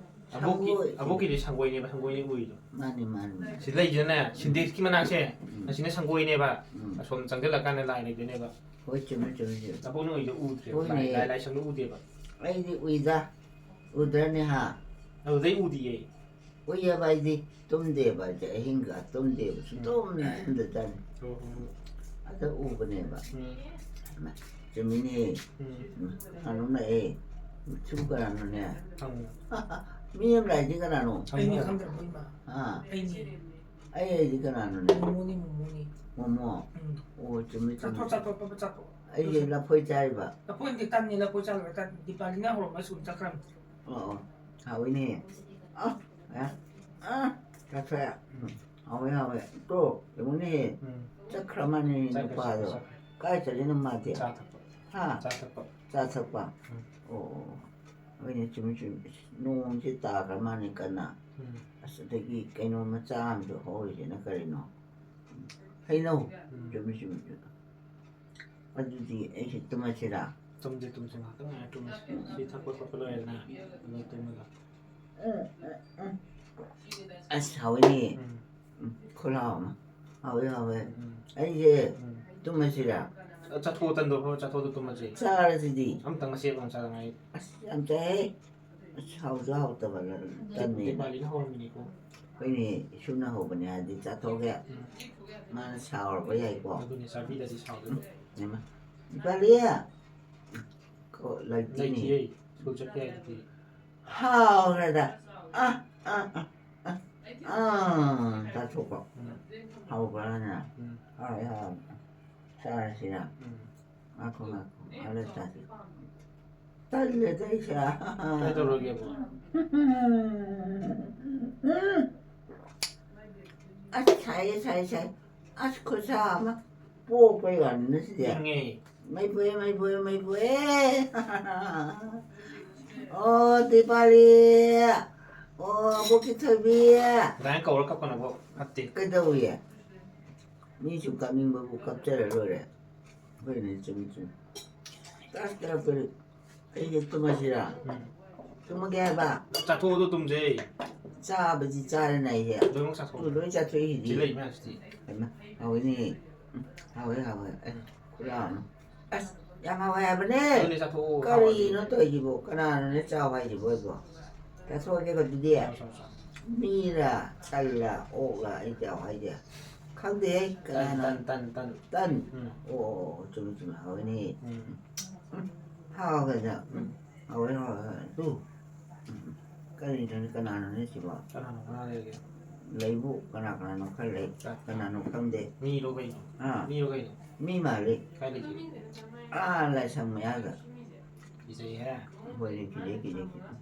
ꯑꯕꯣꯛꯀꯤ, ꯁꯪꯒꯣꯏ꯫ ꯑꯕꯣꯛꯀꯤꯗꯤ ꯁꯪꯒꯣꯏꯅꯦꯕ, ꯁꯪꯒꯣꯏꯅꯦ ꯎꯔꯤꯗꯣ꯫ ꯃꯥꯅꯤ, ꯃꯥꯅꯤ, ꯃꯥꯅꯤ꯫ ꯁꯤ ꯂꯩꯁꯤꯗꯅꯦ, ꯁꯤꯟꯇꯦꯛꯁꯀꯤ ꯃꯅꯥꯛꯁꯦ, ꯎꯝ꯫ ꯑꯁꯤꯅ ꯁꯪꯒꯣꯏꯅꯦꯕ꯫ ꯎꯝ꯫ ꯑꯁꯣꯝ ꯆꯪꯁꯤꯜꯂꯀꯥꯟꯗ ꯂꯥꯏ ꯂꯩꯗꯣꯏꯅꯦꯕ꯫ ꯍꯣꯏ, ꯆꯨꯝꯃꯦ, ꯆꯨꯝꯃꯦ, ꯆꯨꯝꯃꯦ꯫ ꯑꯕꯣꯛꯅ ꯎꯏꯗꯣ ꯎꯗ꯭ꯔꯦꯕ, ꯍꯣꯏꯅꯦ꯫ ꯂꯥꯏ, ꯂꯥꯏ ꯂꯥꯏꯁꯪꯗꯣ ꯎꯗꯦꯕ꯫ ꯑꯩꯗꯤ ꯎꯏꯗ, ꯎꯗ꯭ꯔꯅꯦ ꯍꯥ? ꯑꯗꯨꯗꯩ ꯎꯗꯤꯌꯦ꯫ ꯎꯏꯌꯦꯕ ꯑꯩꯗꯤ, ꯇꯨꯝꯗꯦꯕ ꯑꯩꯗꯤ, ꯑꯍꯤꯡꯒ ꯇꯨꯝꯗꯦꯕ, ꯁꯨꯡꯇꯨꯝ ꯇꯨꯝꯗꯖꯥꯠꯅꯤ꯫ ꯑꯣ, ꯍꯣ, ꯍꯣ꯫ ꯑꯗ ꯎꯕꯅꯦꯕ꯫ ꯎꯝ꯫ ꯆꯨꯝꯃꯤꯅꯦ꯫ ꯎꯝ꯫ ꯎꯝ, ꯀꯅꯥꯅꯣꯝ ꯂꯥꯛꯑꯦ꯫ ꯃꯆꯨ ꯀꯅꯥꯅꯣꯅꯦ? ꯍꯪꯉꯨ꯫ ꯃꯤ ꯑꯃ ꯂꯥꯛꯏꯁꯤ ꯀꯅꯥꯅꯣ? ꯑꯩꯅꯤ ꯍꯪꯉꯨ꯫ ꯈꯪꯗ꯭ꯔꯕꯣ, ꯏꯃꯥ? ꯑꯥ꯫ ꯑꯩꯅꯤ꯫ ꯑꯩ ꯍꯥꯏꯗꯤ ꯀꯅꯥꯅꯣꯅꯦ? ꯃꯣꯃꯣꯅꯤ, ꯃꯣꯃꯣꯅꯤ꯫ ꯃꯣꯃꯣ? ꯎꯝ꯫ ꯑꯣ, ꯆꯨꯝꯃꯤ, ꯆꯨꯝꯃꯤ, ꯆꯥꯊꯣꯛ, ꯆꯨꯝꯃꯤ꯫ ꯆꯥꯊꯣꯛ, ꯄꯄ ꯆꯥꯊꯣꯛ꯫ ꯑꯩꯁꯦ ꯂꯐꯣꯏ ꯆꯥꯔꯤꯕ꯫ ꯂꯐꯣꯏ ꯅꯠꯇꯦ, ꯇꯟꯅꯤ, ꯂꯐꯣꯏ ꯆꯥꯔꯨꯔꯦ, ꯇꯟ꯫ ꯗꯤꯄꯥꯂꯤꯅ ꯍꯧꯔꯝꯃ ꯁ꯭ꯀꯨꯜ ꯆꯠꯈ꯭ꯔꯕꯅꯤ꯫ ꯑꯣ, ꯑꯣ꯫ ꯍꯥꯎꯏꯅꯦ꯫ ꯑ, ꯑ, ꯑ, ꯆꯥꯊꯣꯛꯑꯦ꯫ ꯎꯝ, ꯍꯥꯎꯋꯦ, ꯍꯥꯎꯋꯦ꯫ ꯇꯣ, ꯌꯦꯡꯉꯨꯅꯦꯍꯦ꯫ ꯎꯝ꯫ ꯆꯠꯈ꯭ꯔ ꯃꯥꯅꯦ ꯆꯠꯈ꯭ꯔꯦ, ꯅꯨꯄꯥꯗꯣ꯫ ꯆꯠꯈ꯭ꯔꯦ, ꯆꯠꯈ꯭ꯔꯦ꯫ ꯀꯥꯏ ꯆꯠꯂꯤꯅꯣ ꯃꯥꯗꯤ? ꯆꯥ ꯊꯛꯄ꯫ ꯍꯥ? ꯆꯥ ꯊꯛꯄ꯫ ꯆꯥ ꯊꯛꯄ? ꯎꯝ꯫ ꯑꯣ, ꯑꯣ, ꯑꯣ꯫ ꯍꯣꯏꯅꯦ, ꯆꯨꯝꯃꯤ, ꯆꯨꯝꯃꯤ꯫ ꯑꯁ, ꯅꯣꯡꯁꯦ ꯇꯥꯈ꯭ꯔ ꯃꯥꯅꯦ ꯀꯟꯅ꯫ ꯎꯝ꯫ ꯑꯁ, ꯑꯗꯒꯤ ꯀꯩꯅꯣ ꯃꯆꯥ ꯑꯃꯁꯨ ꯍꯧꯔꯤꯁꯤꯅ ꯀꯔꯤꯅꯣ? ꯍꯩꯅꯧ꯫ ꯎꯝ꯫ ꯆꯨꯝꯃꯤ, ꯆꯨꯝꯃꯤ, ꯆꯨꯝꯃꯤ꯫ ꯑꯗꯨꯗꯤ ꯑꯩꯁꯦ ꯇꯨꯝꯃꯁꯤꯔꯥ? ꯇꯨꯝꯁꯦ, ꯇꯨꯝꯁꯦ, ꯉꯥꯏꯍꯥꯛꯇꯪ ꯉꯥꯏꯔ ꯇꯨꯝꯃꯁꯦ꯫ ꯁꯤ ꯊꯛꯄ ꯈꯣꯠꯄ ꯂꯣꯏꯔꯦꯗꯅ, ꯑꯗꯨꯒ ꯇꯨꯝꯃꯒ꯫ ꯎꯝ, ꯎꯝ, ꯎꯝ꯫ ꯑꯁ, ꯍꯥꯎꯋꯤꯅꯦ꯫ ꯎꯝ꯫ ꯎꯝ, ꯈꯨꯠꯍꯥꯎ ꯑꯃ꯫ ꯍꯥꯎꯋꯦ, ꯍꯥꯎꯋꯦ꯫ ꯎꯝ꯫ ꯑꯩꯁꯦ ꯎꯝ꯫ ꯇꯨꯝꯃꯁꯤꯔꯥ? ꯆꯥꯊꯣꯛꯑꯣ, ꯇꯟꯗꯣ ꯐꯕ ꯆꯥꯊꯣꯛꯑꯣ, ꯑꯗꯨ ꯇꯨꯝꯃꯁꯦ꯫ ꯆꯥꯔꯁꯤꯗꯤ꯫ ꯑꯝꯇꯪ ꯃꯆꯦꯠ ꯑꯃ ꯆꯥꯗ ꯉꯥꯏ꯫ ꯑꯁ, ꯌꯥꯝ ꯆꯥꯏꯍꯦ꯫ ꯑꯁ, ꯍꯥꯎꯁꯨ ꯍꯥꯎꯇꯕ ꯇꯟꯅꯦꯅ꯫ ꯗꯤꯄꯥꯂꯤꯅ ꯍꯧꯔꯝꯃꯤꯅꯤꯀꯣ꯫ ꯑꯩꯈꯣꯏꯅꯦ ꯏꯁꯨꯅ ꯍꯧꯕꯅꯦ ꯍꯥꯏꯔꯗꯤ ꯆꯥꯊꯣꯛꯑꯒꯦ꯫ ꯎꯝ꯫ ꯃꯥꯅ ꯁꯥꯎꯔꯕ ꯌꯥꯏꯀꯣ꯫ ꯑꯗꯨꯅꯦ, ꯆꯥꯕꯤꯗ꯭ꯔꯗꯤ ꯁꯥꯎꯗꯣꯏꯕ꯫ ꯏꯃꯥ꯫ ꯗꯤꯄꯥꯂꯤ! ꯀꯣ, ꯂꯩꯇꯦꯅꯦ꯫ ꯂꯩꯇꯤꯌꯦ꯫ ꯁ꯭ꯀꯨꯜ ꯆꯠꯈꯤ ꯍꯥꯏꯗꯨꯗꯤ꯫ ꯍꯥꯎꯈ꯭ꯔꯦꯗ꯫ ꯑ, ꯑ, ꯑ, ꯑ꯫ ꯑ, ꯆꯥꯊꯣꯛꯄ꯫ ꯎꯝ꯫ ꯍꯥꯎꯕ꯭ꯔꯥꯅ? ꯎꯝ꯫ ꯍꯥꯎꯋꯦ, ꯍꯥꯎꯋꯦ꯫ ꯆꯥꯔꯁꯤꯔ? ꯎꯝ꯫ ꯉꯥꯏꯈꯣ, ꯉꯥꯏꯈꯣ꯫ ꯍꯣꯔꯦꯟ ꯆꯥꯁꯤ꯫ ꯇꯜꯂꯦꯗ ꯑꯩꯁꯦ꯫ ꯀꯩꯗꯧꯔꯒꯦꯕ? ꯎꯝ꯫ ꯑꯁ, ꯁꯥꯏꯌꯦ, ꯁꯥꯏꯌꯦ, ꯁꯥꯏꯌꯦ꯫ ꯑꯁ, ꯈꯨꯠꯁꯥ ꯑꯃ꯫ ꯄꯣꯛꯄꯩ ꯋꯥꯅꯤꯅ ꯁꯤꯗꯤ꯫ ꯏꯪꯉꯦ꯫ ꯃꯩ ꯄꯣꯛꯑꯦ, ꯃꯩ ꯄꯣꯛꯑꯦ, ꯃꯩ ꯄꯣꯛꯑꯦ꯫ ꯑꯣ, ꯗꯤꯄꯥꯂꯤ꯫ ꯑꯣ, ꯑꯕꯣꯛꯀꯤ ꯊꯣꯏꯕꯤ꯫ ꯑꯗꯨꯃꯥꯏꯅ ꯀꯧꯔ ꯀꯞꯀꯅꯨꯀꯣ, ꯐꯠꯇꯦ꯫ ꯀꯩꯗꯧꯏ? ꯃꯤ ꯁꯨꯝ ꯀꯞꯅꯤꯡꯕꯕꯨ ꯀꯞꯆꯔ ꯂꯣꯏꯔꯦ꯫ ꯍꯣꯏꯅꯦ, ꯆꯨꯝꯃꯤ, ꯆꯨꯝꯃꯤ꯫ ꯇꯔꯥ ꯇꯔꯨꯛ ꯇꯔꯦꯠ꯫ ꯑꯩꯁꯦ ꯇꯨꯝꯃꯁꯤꯔꯥ? ꯎꯝ꯫ ꯇꯨꯝꯃꯒꯦ ꯍꯥꯏꯕ? ꯆꯥꯊꯣꯛꯑꯣ, ꯑꯗꯨ ꯇꯨꯝꯁꯦ꯫ ꯆꯥꯕꯗꯤ ꯆꯥꯔꯦꯅ ꯑꯩꯁꯦ꯫ ꯂꯣꯏꯅꯃꯛ ꯆꯥꯊꯣꯛꯑꯣ꯫ ꯑꯗꯨ ꯂꯣꯏ ꯆꯥꯊꯣꯛꯏꯁꯤꯗꯤ꯫ ꯁꯤ ꯂꯩ ꯃꯌꯥꯝꯁꯤꯗꯤ꯫ ꯍꯩꯃꯥ, ꯍꯥꯎꯋꯤꯅꯦ꯫ ꯎꯝ, ꯍꯥꯎꯋꯦ, ꯍꯥꯎꯋꯦ꯫ ꯑꯦ, ꯎꯝ꯫ ꯈꯨꯌꯥꯝ ꯑꯃ꯫ ꯑꯁ, ꯌꯥꯝ ꯍꯥꯎꯋꯦ ꯍꯥꯏꯕꯅꯦ꯫ ꯑꯗꯨꯅꯦ ꯆꯥꯊꯣꯛꯑꯣ, ꯀꯔꯤꯅꯣ ꯍꯥꯎꯋꯦ꯫ ꯇꯧꯔꯤꯁꯤꯕꯣ? ꯀꯅꯥꯅꯣꯅꯦ ꯆꯥꯎ ꯍꯥꯏꯁꯤꯕꯣ ꯑꯩꯕꯣ? ꯆꯥꯊꯣꯛꯑꯒꯦꯀꯣ ꯑꯗꯨꯗꯤ꯫ ꯆꯥꯎ, ꯆꯥꯎ, ꯆꯥꯎ꯫ ꯃꯤꯔꯥ, ꯁꯜꯂꯥ, ꯑꯣꯛꯂꯥ ꯑꯩ ꯆꯥꯎ ꯍꯥꯏꯁꯦ? ꯈꯪꯗꯦꯍꯦ, ꯇꯟ, ꯀꯅꯥꯅꯣ? ꯇꯟ, ꯇꯟ, ꯇꯟ꯫ ꯇꯟ? ꯎꯝ꯫ ꯑꯣ, ꯑꯣ, ꯑꯣ, ꯆꯨꯝꯃꯤ, ꯆꯨꯝꯃꯤ, ꯍꯥꯎꯋꯤꯅꯦ꯫ ꯎꯝ꯫ ꯎꯝ, ꯍꯥꯎꯋꯦꯗ꯫ ꯎꯝ꯫ ꯍꯥꯎꯋꯦ, ꯍꯥꯎꯋꯦ, ꯍꯥꯎꯋꯦ꯫ ꯇꯨ꯫ ꯎꯝ꯫ ꯀꯔꯤꯅꯣꯅꯦ, ꯀꯅꯥꯅꯣꯅꯦ ꯁꯤꯕꯣ? ꯀꯅꯥꯅꯣ ꯀꯅꯥ ꯂꯩꯒꯦ? ꯂꯩꯕꯨ ꯀꯅꯥ ꯀꯅꯥꯅꯣ ꯈꯔ ꯂꯩ꯫ ꯀ-, ꯀꯅꯥꯅꯣ ꯈꯪꯗꯦ꯫ ꯃꯤꯔꯣ ꯀꯩꯅꯣ? ꯑꯥ꯫ ꯃꯤꯔꯣ ꯀꯩꯅꯣ? ꯃꯤ ꯃꯥꯜꯂꯤ꯫ ꯀꯥꯏ ꯂꯩꯒꯦ? ꯑꯥ, ꯂꯥꯏꯁꯪ ꯃꯌꯥꯗ꯫ ꯀꯤꯖꯩꯍꯦ꯫ ꯍꯣꯏꯅꯦ, ꯀꯤꯖꯩ, ꯀꯤꯖꯩ, ꯀꯤꯖꯩ꯫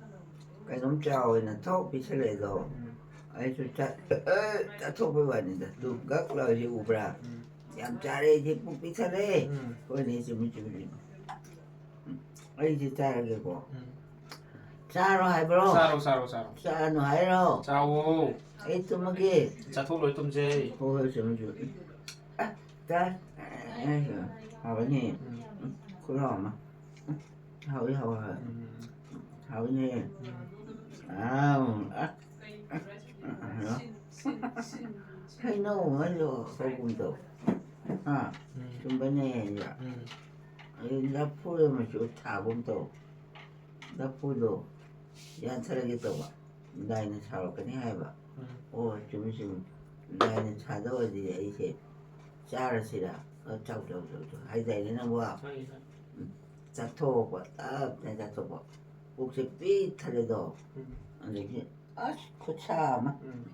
ꯀꯩꯅꯣꯝ ꯆꯥꯎꯋꯦꯅ ꯊꯣꯛ ꯄꯤꯁꯜꯂꯛꯑꯦꯗꯣ꯫ ꯎꯝ꯫ ꯑꯩꯁꯨ ꯆꯠ-, ꯑꯦ, ꯆꯠꯊꯣꯛꯄꯩ ꯋꯥꯅꯤꯗ꯫ ꯇꯨ ꯒꯛ ꯂꯥꯎꯔꯤꯁꯦ ꯎꯕ꯭ꯔꯥ? ꯎꯝ꯫ ꯌꯥꯝ ꯆꯥꯔꯦ ꯑꯩꯁꯦ, ꯄꯨꯛ ꯄꯤꯛ ꯊꯜꯂꯦ꯫ ꯎꯝ꯫ ꯍꯣꯏꯅꯦ, ꯆꯨꯝꯃꯤ, ꯆꯨꯝꯃꯤ, ꯆꯨꯝꯃꯤ꯫ ꯎꯝ꯫ ꯑꯩꯁꯦ ꯆꯥꯔꯒꯦꯀꯣ꯫ ꯎꯝ꯫ ꯆꯥꯔꯣ ꯍꯥꯏꯕ꯭ꯔꯣ? ꯆꯥꯔꯣ, ꯆꯥꯔꯣ, ꯆꯥꯔꯣ꯫ ꯆꯥꯅꯨ ꯍꯥꯏꯔꯣ? ꯆꯥꯋꯣ꯫ ꯑꯩ ꯇꯨꯝꯃꯒꯦ꯫ ꯆꯥꯊꯣꯛ ꯂꯣꯏ ꯇꯨꯝꯁꯦ꯫ ꯍꯣꯏ, ꯍꯣꯏ, ꯆꯨꯝꯃꯤ, ꯆꯨꯝꯃꯤ꯫ ꯑ, ꯆꯥ-, ꯍꯥꯎꯋꯤꯅꯦ꯫ ꯎꯝ꯫ ꯎꯝ, ꯈꯨꯍꯥꯎ ꯑꯃ꯫ ꯎꯝ, ꯍꯥꯎꯋꯤ, ꯍꯥꯎꯋꯤ, ꯍꯥꯎꯋꯤ꯫ ꯎꯝ꯫ ꯍꯥꯎꯋꯤꯅꯦ꯫ ꯎꯝ꯫ ꯑꯥꯎ, ꯑ, ꯑ, ꯑ, ꯍꯩꯅꯧ ꯑꯃꯁꯨ ꯍꯧꯒꯨꯝ ꯇꯧ꯫ ꯑꯥ, ꯎꯝ꯫ ꯆꯨꯝꯕꯅꯦ ꯑꯩꯁꯨ꯫ ꯎꯝ꯫ ꯑꯩ ꯂꯐꯨ ꯃꯆꯨ ꯊꯥꯒꯨꯝ ꯇꯧ꯫ ꯂꯐꯨꯗꯣ ꯌꯥꯟꯊꯔꯒꯦ ꯇꯧꯕ꯫ ꯂꯥꯏꯅ ꯁꯥꯎꯔꯛꯀꯅꯤ ꯍꯥꯏꯕ꯫ ꯎꯝ꯫ ꯑꯣ, ꯆꯨꯝꯃꯤ, ꯆꯨꯝꯃꯤ꯫ ꯂꯥꯏꯅ ꯊꯥꯗꯣꯛꯑꯗꯤ ꯑꯩꯁꯦ ꯆꯥꯔꯁꯤꯔꯥ? ꯑ, ꯆꯥꯎ, ꯆꯥꯎ, ꯆꯥꯎ, ꯆꯥꯎ ꯍꯥꯏꯗꯥꯏꯅꯦ ꯅꯪꯕꯣ? ꯈꯪꯉꯤ, ꯈꯪꯉꯤ꯫ ꯎꯝ꯫ ꯆꯥꯊꯣꯛꯄ, ꯇꯞꯅ ꯆꯥꯊꯣꯛꯄ꯫ ꯄꯨꯛꯁꯦ ꯄꯤꯛ ꯊꯜꯂꯦꯗꯣ꯫ ꯎꯝ꯫ ꯑꯗꯒꯤ ꯑꯁ, ꯈꯨꯠꯁꯥ ꯑꯃ꯫ ꯎꯝ꯫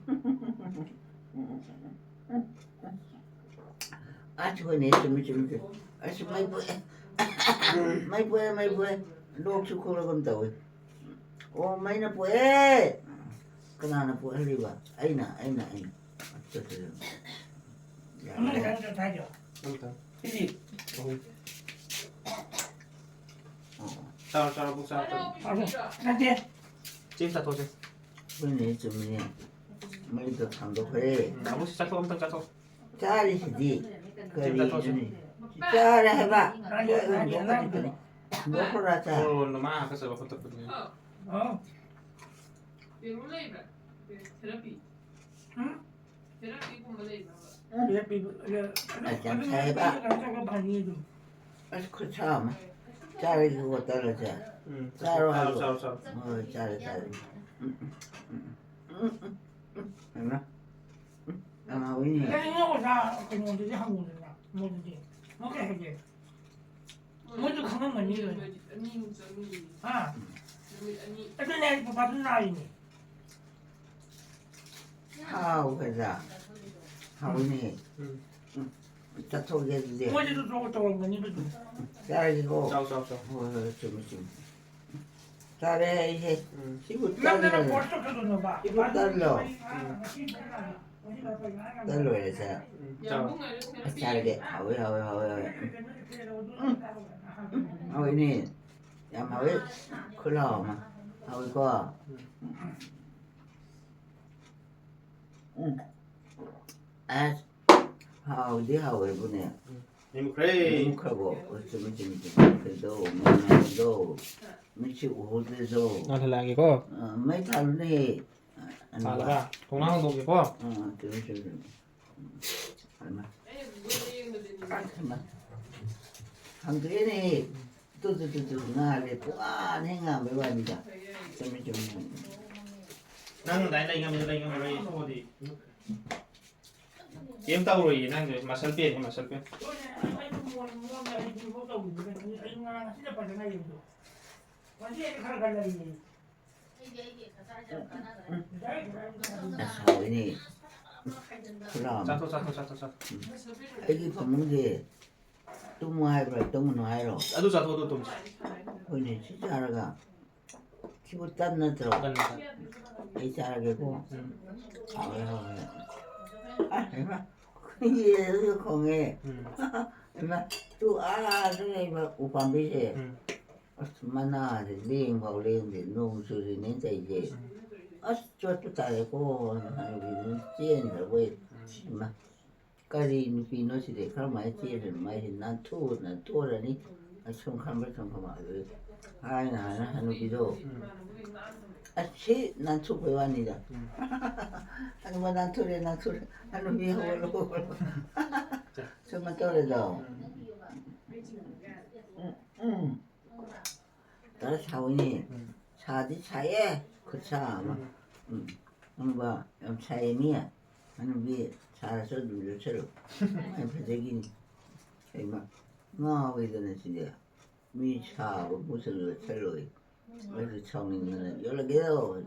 ꯑꯁ, ꯍꯣꯏꯅꯦ, ꯆꯨꯝꯃꯤ, ꯆꯨꯝꯃꯤ, ꯆꯨꯝꯃꯤ꯫ ꯑꯁ, ꯃꯩ ꯄꯣꯛꯑꯦ꯫ ꯃꯩ ꯄꯣꯛꯑꯦ, ꯃꯩ ꯄꯣꯛꯑꯦ꯫ ꯂꯣꯛꯁꯨ ꯈꯨꯔꯒꯨꯝ ꯇꯧꯏ꯫ ꯑꯣ, ꯃꯩꯅ ꯄꯣꯛꯑꯦ꯫ ꯀꯅꯥꯅ ꯄꯣꯛꯍꯜꯂꯤꯕ? ꯑꯩꯅ, ꯑꯩꯅ, ꯑꯩꯅ꯫ ꯑꯠꯆꯥ, ꯑꯠꯆꯥ, ꯑꯠꯆꯥ꯫ ꯌꯥꯔꯦ꯫ ꯑꯃꯈꯛꯇꯪ ꯅꯠꯇ꯭ꯔꯣ ꯊꯥꯏꯗꯣ? ꯑꯃꯈꯛꯇꯪ꯫ ꯁꯤꯗꯤ? ꯑꯍꯨꯝ꯫ ꯑꯣ, ꯑꯣ꯫ ꯆꯥꯔꯣ, ꯆꯥꯔꯣ, ꯄꯨꯡ ꯆꯥꯔꯣ, ꯆꯥꯔꯣ꯫ ꯆꯥꯔꯣ꯫ ꯅꯠꯇꯦ꯫ ꯆꯦꯡ ꯆꯥꯊꯣꯛꯑꯣ, ꯆꯦꯡ꯫ ꯍꯣꯏꯅꯦ, ꯆꯨꯝꯃꯤꯅꯦ꯫ ꯃꯩꯗꯣ ꯊꯥꯡꯗꯣꯛꯈ꯭ꯔꯦ꯫ ꯎꯝ, ꯑꯕꯨꯡ, ꯆꯥꯊꯣꯛ, ꯑꯝꯇꯪ ꯆꯥꯊꯣꯛ꯫ ꯆꯥꯔꯤꯁꯤꯗꯤ꯫ ꯆꯦꯡ ꯆꯥꯊꯣꯛꯑꯣ, ꯆꯦꯡ꯫ ꯀꯔꯤꯅꯣꯅꯦ? ꯆꯥꯔꯦ ꯍꯥꯏꯕ꯫ ꯆꯥꯔꯦ, ꯆꯥꯔꯦ, ꯆꯥꯔꯦ꯫ ꯍꯟꯗꯣꯛꯈ꯭ꯔꯣ, ꯆꯥꯔꯦ꯫ ꯑꯣ, ꯅꯃꯥ ꯍꯥꯀꯠꯆꯕ ꯈꯣꯠꯇꯕꯗꯨꯅꯦ꯫ ꯑꯣ꯫ ꯌꯦꯔꯨꯝ ꯂꯩꯕ꯭ꯔꯥ? ꯊꯦꯔꯥꯄꯤ? ꯎꯝ? ꯊꯦꯔꯥꯄꯤꯒꯨꯝꯕ ꯂꯩꯕ꯭ꯔꯕ? ꯊꯦꯔꯥꯄꯤ, ꯑ, ꯑꯁ, ꯌꯥꯝ ꯑꯗꯨ ꯁꯥꯏꯌꯦꯕ꯫ ꯀꯩꯅꯣ ꯇꯧꯔꯒ ꯐꯅꯤ ꯑꯗꯨꯝ꯫ ꯑꯁ, ꯈꯨꯠꯁꯥ ꯑꯃ꯫ ꯆꯥꯔꯒꯦꯀꯣ, ꯇꯜꯂꯁꯦ꯫ ꯎꯝ, ꯆꯥꯔꯣ ꯆꯥꯔꯣ, ꯍꯥꯏꯕ꯭ꯔꯣ? ꯆꯥꯔꯣ, ꯆꯥꯔꯣ꯫ ꯍꯣꯏ, ꯆꯥꯔꯦ, ꯆꯥꯔꯦ꯫ ꯎꯝ, ꯎꯝ, ꯎꯝ, ꯎꯝ, ꯎꯝ, ꯎꯝ, ꯎꯝ꯫ ꯍꯩꯃꯥ꯫ ꯎꯝ, ꯎꯝ, ꯎꯝ꯫ ꯀꯩꯅꯣ ꯑꯣꯖꯥ ꯀꯩꯅꯣꯗꯗꯤ ꯍꯪꯉꯨꯗꯅ, ꯃꯣꯏꯗꯗꯤ꯫ ꯃꯣꯏ ꯀꯩ ꯍꯥꯏꯒꯦ? ꯃꯣꯏꯁꯨ ꯈꯪꯉꯝꯒꯅꯤ ꯂꯣꯏꯅ꯫ ꯅꯨꯃꯤꯠ ꯑꯅꯤꯃꯨꯛ ꯆꯪꯉꯤꯅꯦ꯫ ꯍꯥ? ꯅꯨꯃꯤꯠ ꯑꯅꯤ꯫ ꯑꯗꯨꯅꯦ ꯑꯩ ꯄꯄꯥꯁꯨ ꯅꯥꯔꯤꯅꯦ꯫ ꯍꯥꯎ, ꯍꯦꯖꯥ꯫ ꯍꯥꯎꯅꯦ꯫ ꯎꯝ꯫ ꯎꯝ꯫ ꯆꯠꯊꯣꯛꯑꯒꯦ ꯑꯗꯨꯗꯤ꯫ ꯃꯣꯏꯗꯁꯨ ꯇꯧ-, ꯇꯧꯔꯝꯒꯅꯤꯕ ꯑꯗꯨꯝ꯫ ꯆꯥꯔꯒꯦꯀꯣ꯫ ꯆꯥꯎ, ꯆꯥꯎ, ꯆꯥꯎ꯫ ꯍꯣꯏ, ꯍꯣꯏ, ꯆꯨꯝꯃꯤ, ꯆꯨꯝꯃꯤ꯫ ꯆꯥꯔꯦ ꯑꯩꯁꯦ꯫ ꯎꯝ꯫ ꯁꯤꯕꯨ ꯅꯪꯗꯅ ꯇꯜꯂꯣ꯫ ꯐꯣꯔꯁ ꯇꯧꯁꯜꯂꯨꯅꯣꯕ꯫ ꯁꯤꯕꯨ ꯇꯜꯂꯣ꯫ ꯎꯝ꯫ ꯇꯜ ꯂꯣꯏꯔꯦ, ꯁꯦ꯫ ꯎꯝ, ꯆꯥꯎ꯫ ꯑꯁ, ꯆꯥꯔꯒꯦ꯫ ꯍꯥꯎꯋꯦ, ꯍꯥꯎꯋꯦ, ꯍꯥꯎꯋꯦ, ꯍꯥꯎꯋꯦ꯫ ꯎꯝ꯫ ꯎꯝ꯫ ꯍꯥꯎꯋꯦꯅꯦ꯫ ꯌꯥꯝ ꯍꯥꯎꯋꯦ꯫ ꯈꯨꯠꯍꯥꯎ ꯑꯃ꯫ ꯍꯥꯎꯋꯤꯀꯣ꯫ ꯎꯝ꯫ ꯎꯝ꯫ ꯑꯁ, ꯍꯥꯎꯗꯤ ꯍꯥꯎꯋꯦꯕꯨꯅꯦ꯫ ꯎꯝ꯫ ꯃꯩ ꯃꯨꯠꯈ꯭ꯔꯦ꯫ ꯃꯩ ꯃꯨꯠꯈ꯭ꯔꯕꯣ? ꯑꯣ, ꯆꯨꯝꯃꯤ, ꯆꯨꯝꯃꯤ, ꯆꯨꯝꯃꯤ꯫ ꯃꯨꯠꯈ꯭ꯔꯦꯗꯣ, ꯃꯩ ꯉꯥꯟꯗꯣ꯫ ꯃꯤꯠꯁꯦ ꯎꯍꯧꯗ꯭ꯔꯦꯗꯣ꯫ ꯉꯥꯜꯍꯜꯂꯛꯑꯒꯦꯀꯣ꯫ ꯑ, ꯃꯩ ꯊꯥꯜꯂꯨꯅꯦ꯫ ꯑ, ꯑꯅꯨꯕ꯫ ꯊꯥꯜꯂꯕ? ꯊꯣꯡꯅꯥꯎ ꯍꯥꯡꯗꯣꯛꯀꯦꯀꯣ꯫ ꯑ, ꯆꯨꯝꯃꯤ, ꯆꯨꯝꯃꯤ, ꯆꯨꯝꯃꯤ꯫ ꯎꯝ, ꯍꯩꯃꯥ꯫ ꯍꯩꯃꯥ꯫ ꯍꯪꯗꯣꯛꯑꯦꯅꯦ꯫ ꯇꯨ, ꯇꯨ, ꯇꯨ, ꯇꯨ, ꯉꯥꯜꯂꯦ꯫ ꯄꯨꯡꯉꯥꯟ ꯍꯦꯛ ꯉꯥꯟꯕꯩ ꯋꯥꯅꯤꯗ꯫ ꯆꯨꯝꯃꯤ, ꯆꯨꯝꯃꯤ, ꯆꯨꯝꯃꯤ꯫ ꯅꯪ ꯑꯗꯨꯃꯥꯏꯅ ꯂꯩ ꯉꯝꯃꯤꯗꯣ ꯂꯩ ꯉꯝꯃꯔꯣꯏ ꯊꯣꯛꯑꯗꯤ꯫ ꯀꯩꯝ ꯇꯧꯔꯣꯏꯌꯦ ꯅꯪꯁꯦ꯫ ꯃꯁꯜ ꯄꯦꯟꯅꯤ, ꯃꯁꯜ ꯄꯦꯟ꯫ ꯑꯁ, ꯍꯥꯎꯋꯤꯅꯦ꯫ ꯈꯨꯂꯥꯝ꯫ ꯆꯥꯊꯣꯛ, ꯆꯥꯊꯣꯛ, ꯆꯥꯊꯣꯛ, ꯆꯥꯊꯣꯛ꯫ ꯑꯩꯒꯤ ꯐꯃꯨꯡꯁꯦ ꯇꯨꯝꯃꯨ ꯍꯥꯏꯕ꯭ꯔꯥ, ꯇꯨꯝꯒꯅꯨ ꯍꯥꯏꯔꯣ? ꯑꯗꯨ ꯆꯥꯊꯣꯛ, ꯑꯗꯨ ꯇꯨꯝꯁꯤ꯫ ꯍꯣꯏꯅꯦ, ꯁꯤ ꯆꯥꯔꯒ꯫ ꯁꯤꯕꯨ ꯇꯟ ꯅꯠꯇ꯭ꯔꯣ? ꯇꯟ, ꯇꯟ꯫ ꯑꯩ ꯆꯥꯔꯒꯦꯀꯣ꯫ ꯎꯝ꯫ ꯍꯥꯎꯋꯦ, ꯍꯥꯎꯋꯦ꯫ ꯑꯁ, ꯍꯩꯃꯥ, ꯌꯦꯟꯁꯨ ꯈꯣꯡꯉꯦ꯫ ꯎꯝ꯫ ꯍꯩꯃꯥ, ꯇꯨ ꯑꯥꯗ ꯂꯩꯕ ꯎꯄꯥꯝꯕꯤꯁꯦ꯫ ꯎꯝ꯫ ꯑꯁ, ꯃꯅꯥꯁꯦ ꯂꯦꯡꯐꯥꯎ ꯂꯦꯡꯗꯦ, ꯅꯣꯡ ꯆꯨꯔꯤꯅꯦ ꯇꯧꯔꯤꯁꯦ꯫ ꯎꯝ꯫ ꯑꯁ, ꯆꯣꯠꯄ ꯇꯥꯔꯦꯀꯣ, ꯍꯥꯏꯅ ꯆꯦꯟꯈ꯭ꯔꯕꯣꯏ꯫ ꯎꯝ꯫ ꯏꯃꯥ, ꯀꯔꯤ ꯅꯨꯄꯤꯅꯣ ꯁꯤꯗꯤ? ꯀꯔꯝꯍꯥꯏꯅ ꯆꯦꯜꯂꯤꯅꯣ? ꯃꯥꯏꯁꯦ ꯅꯥꯟꯊꯣꯛ-, ꯅꯥꯟꯊꯣꯛꯑꯔꯅꯤ꯫ ꯑꯁꯨꯝ ꯈꯟꯕ, ꯁꯨꯝ ꯈꯟꯕ꯫ ꯑꯗꯨ ꯍꯥꯏꯅ, ꯍꯥꯏꯅ ꯍꯅꯨꯕꯤꯗꯣ꯫ ꯎꯝ꯫ ꯑꯁ, ꯁꯤ ꯅꯥꯟꯊꯣꯛꯄꯩ ꯋꯥꯅꯤꯗ꯫ ꯎꯝ꯫ ꯍꯅꯨꯕ ꯅꯥꯟꯊꯣꯔꯛꯑꯦ, ꯅꯥꯟꯊꯣꯔꯛꯑꯦ꯫ ꯍꯅꯨꯕꯤ ꯍꯧꯒꯠꯂꯣ, ꯍꯧꯒꯠꯂꯣ꯫ ꯁꯨꯝ ꯇꯧꯔꯦꯗꯣ꯫ ꯎꯝ꯫ ꯎꯝ, ꯎꯝ꯫ ꯇꯔꯥ ꯁꯥꯎꯏꯅꯦ꯫ ꯎꯝ꯫ ꯁꯥꯗꯤ ꯁꯥꯏꯌꯦ, ꯈꯨꯠꯁꯥ ꯑꯃ꯫ ꯎꯝ꯫ ꯎꯝ꯫ ꯈꯪꯕ ꯌꯥꯝ ꯁꯥꯏꯌꯦ ꯃꯤ꯫ ꯍꯅꯨꯕꯤ ꯁꯥꯔꯁꯨ ꯑꯗꯨꯝ ꯌꯣꯠꯁꯜꯂꯨ꯫ ꯃꯥꯏ ꯐꯖꯒꯤꯅꯤ꯫ ꯀꯩꯃ ꯉꯥꯎꯋꯦꯗꯅ ꯁꯤꯗꯤ꯫ ꯃꯤ ꯁꯥꯕ ꯄꯣꯠꯁꯨ ꯌꯣꯠꯁꯜꯂꯣꯏ꯫ ꯑꯩꯁꯨ ꯁꯥꯎꯅꯤꯡꯗꯅ ꯌꯣꯠꯂꯒꯦꯔꯣ?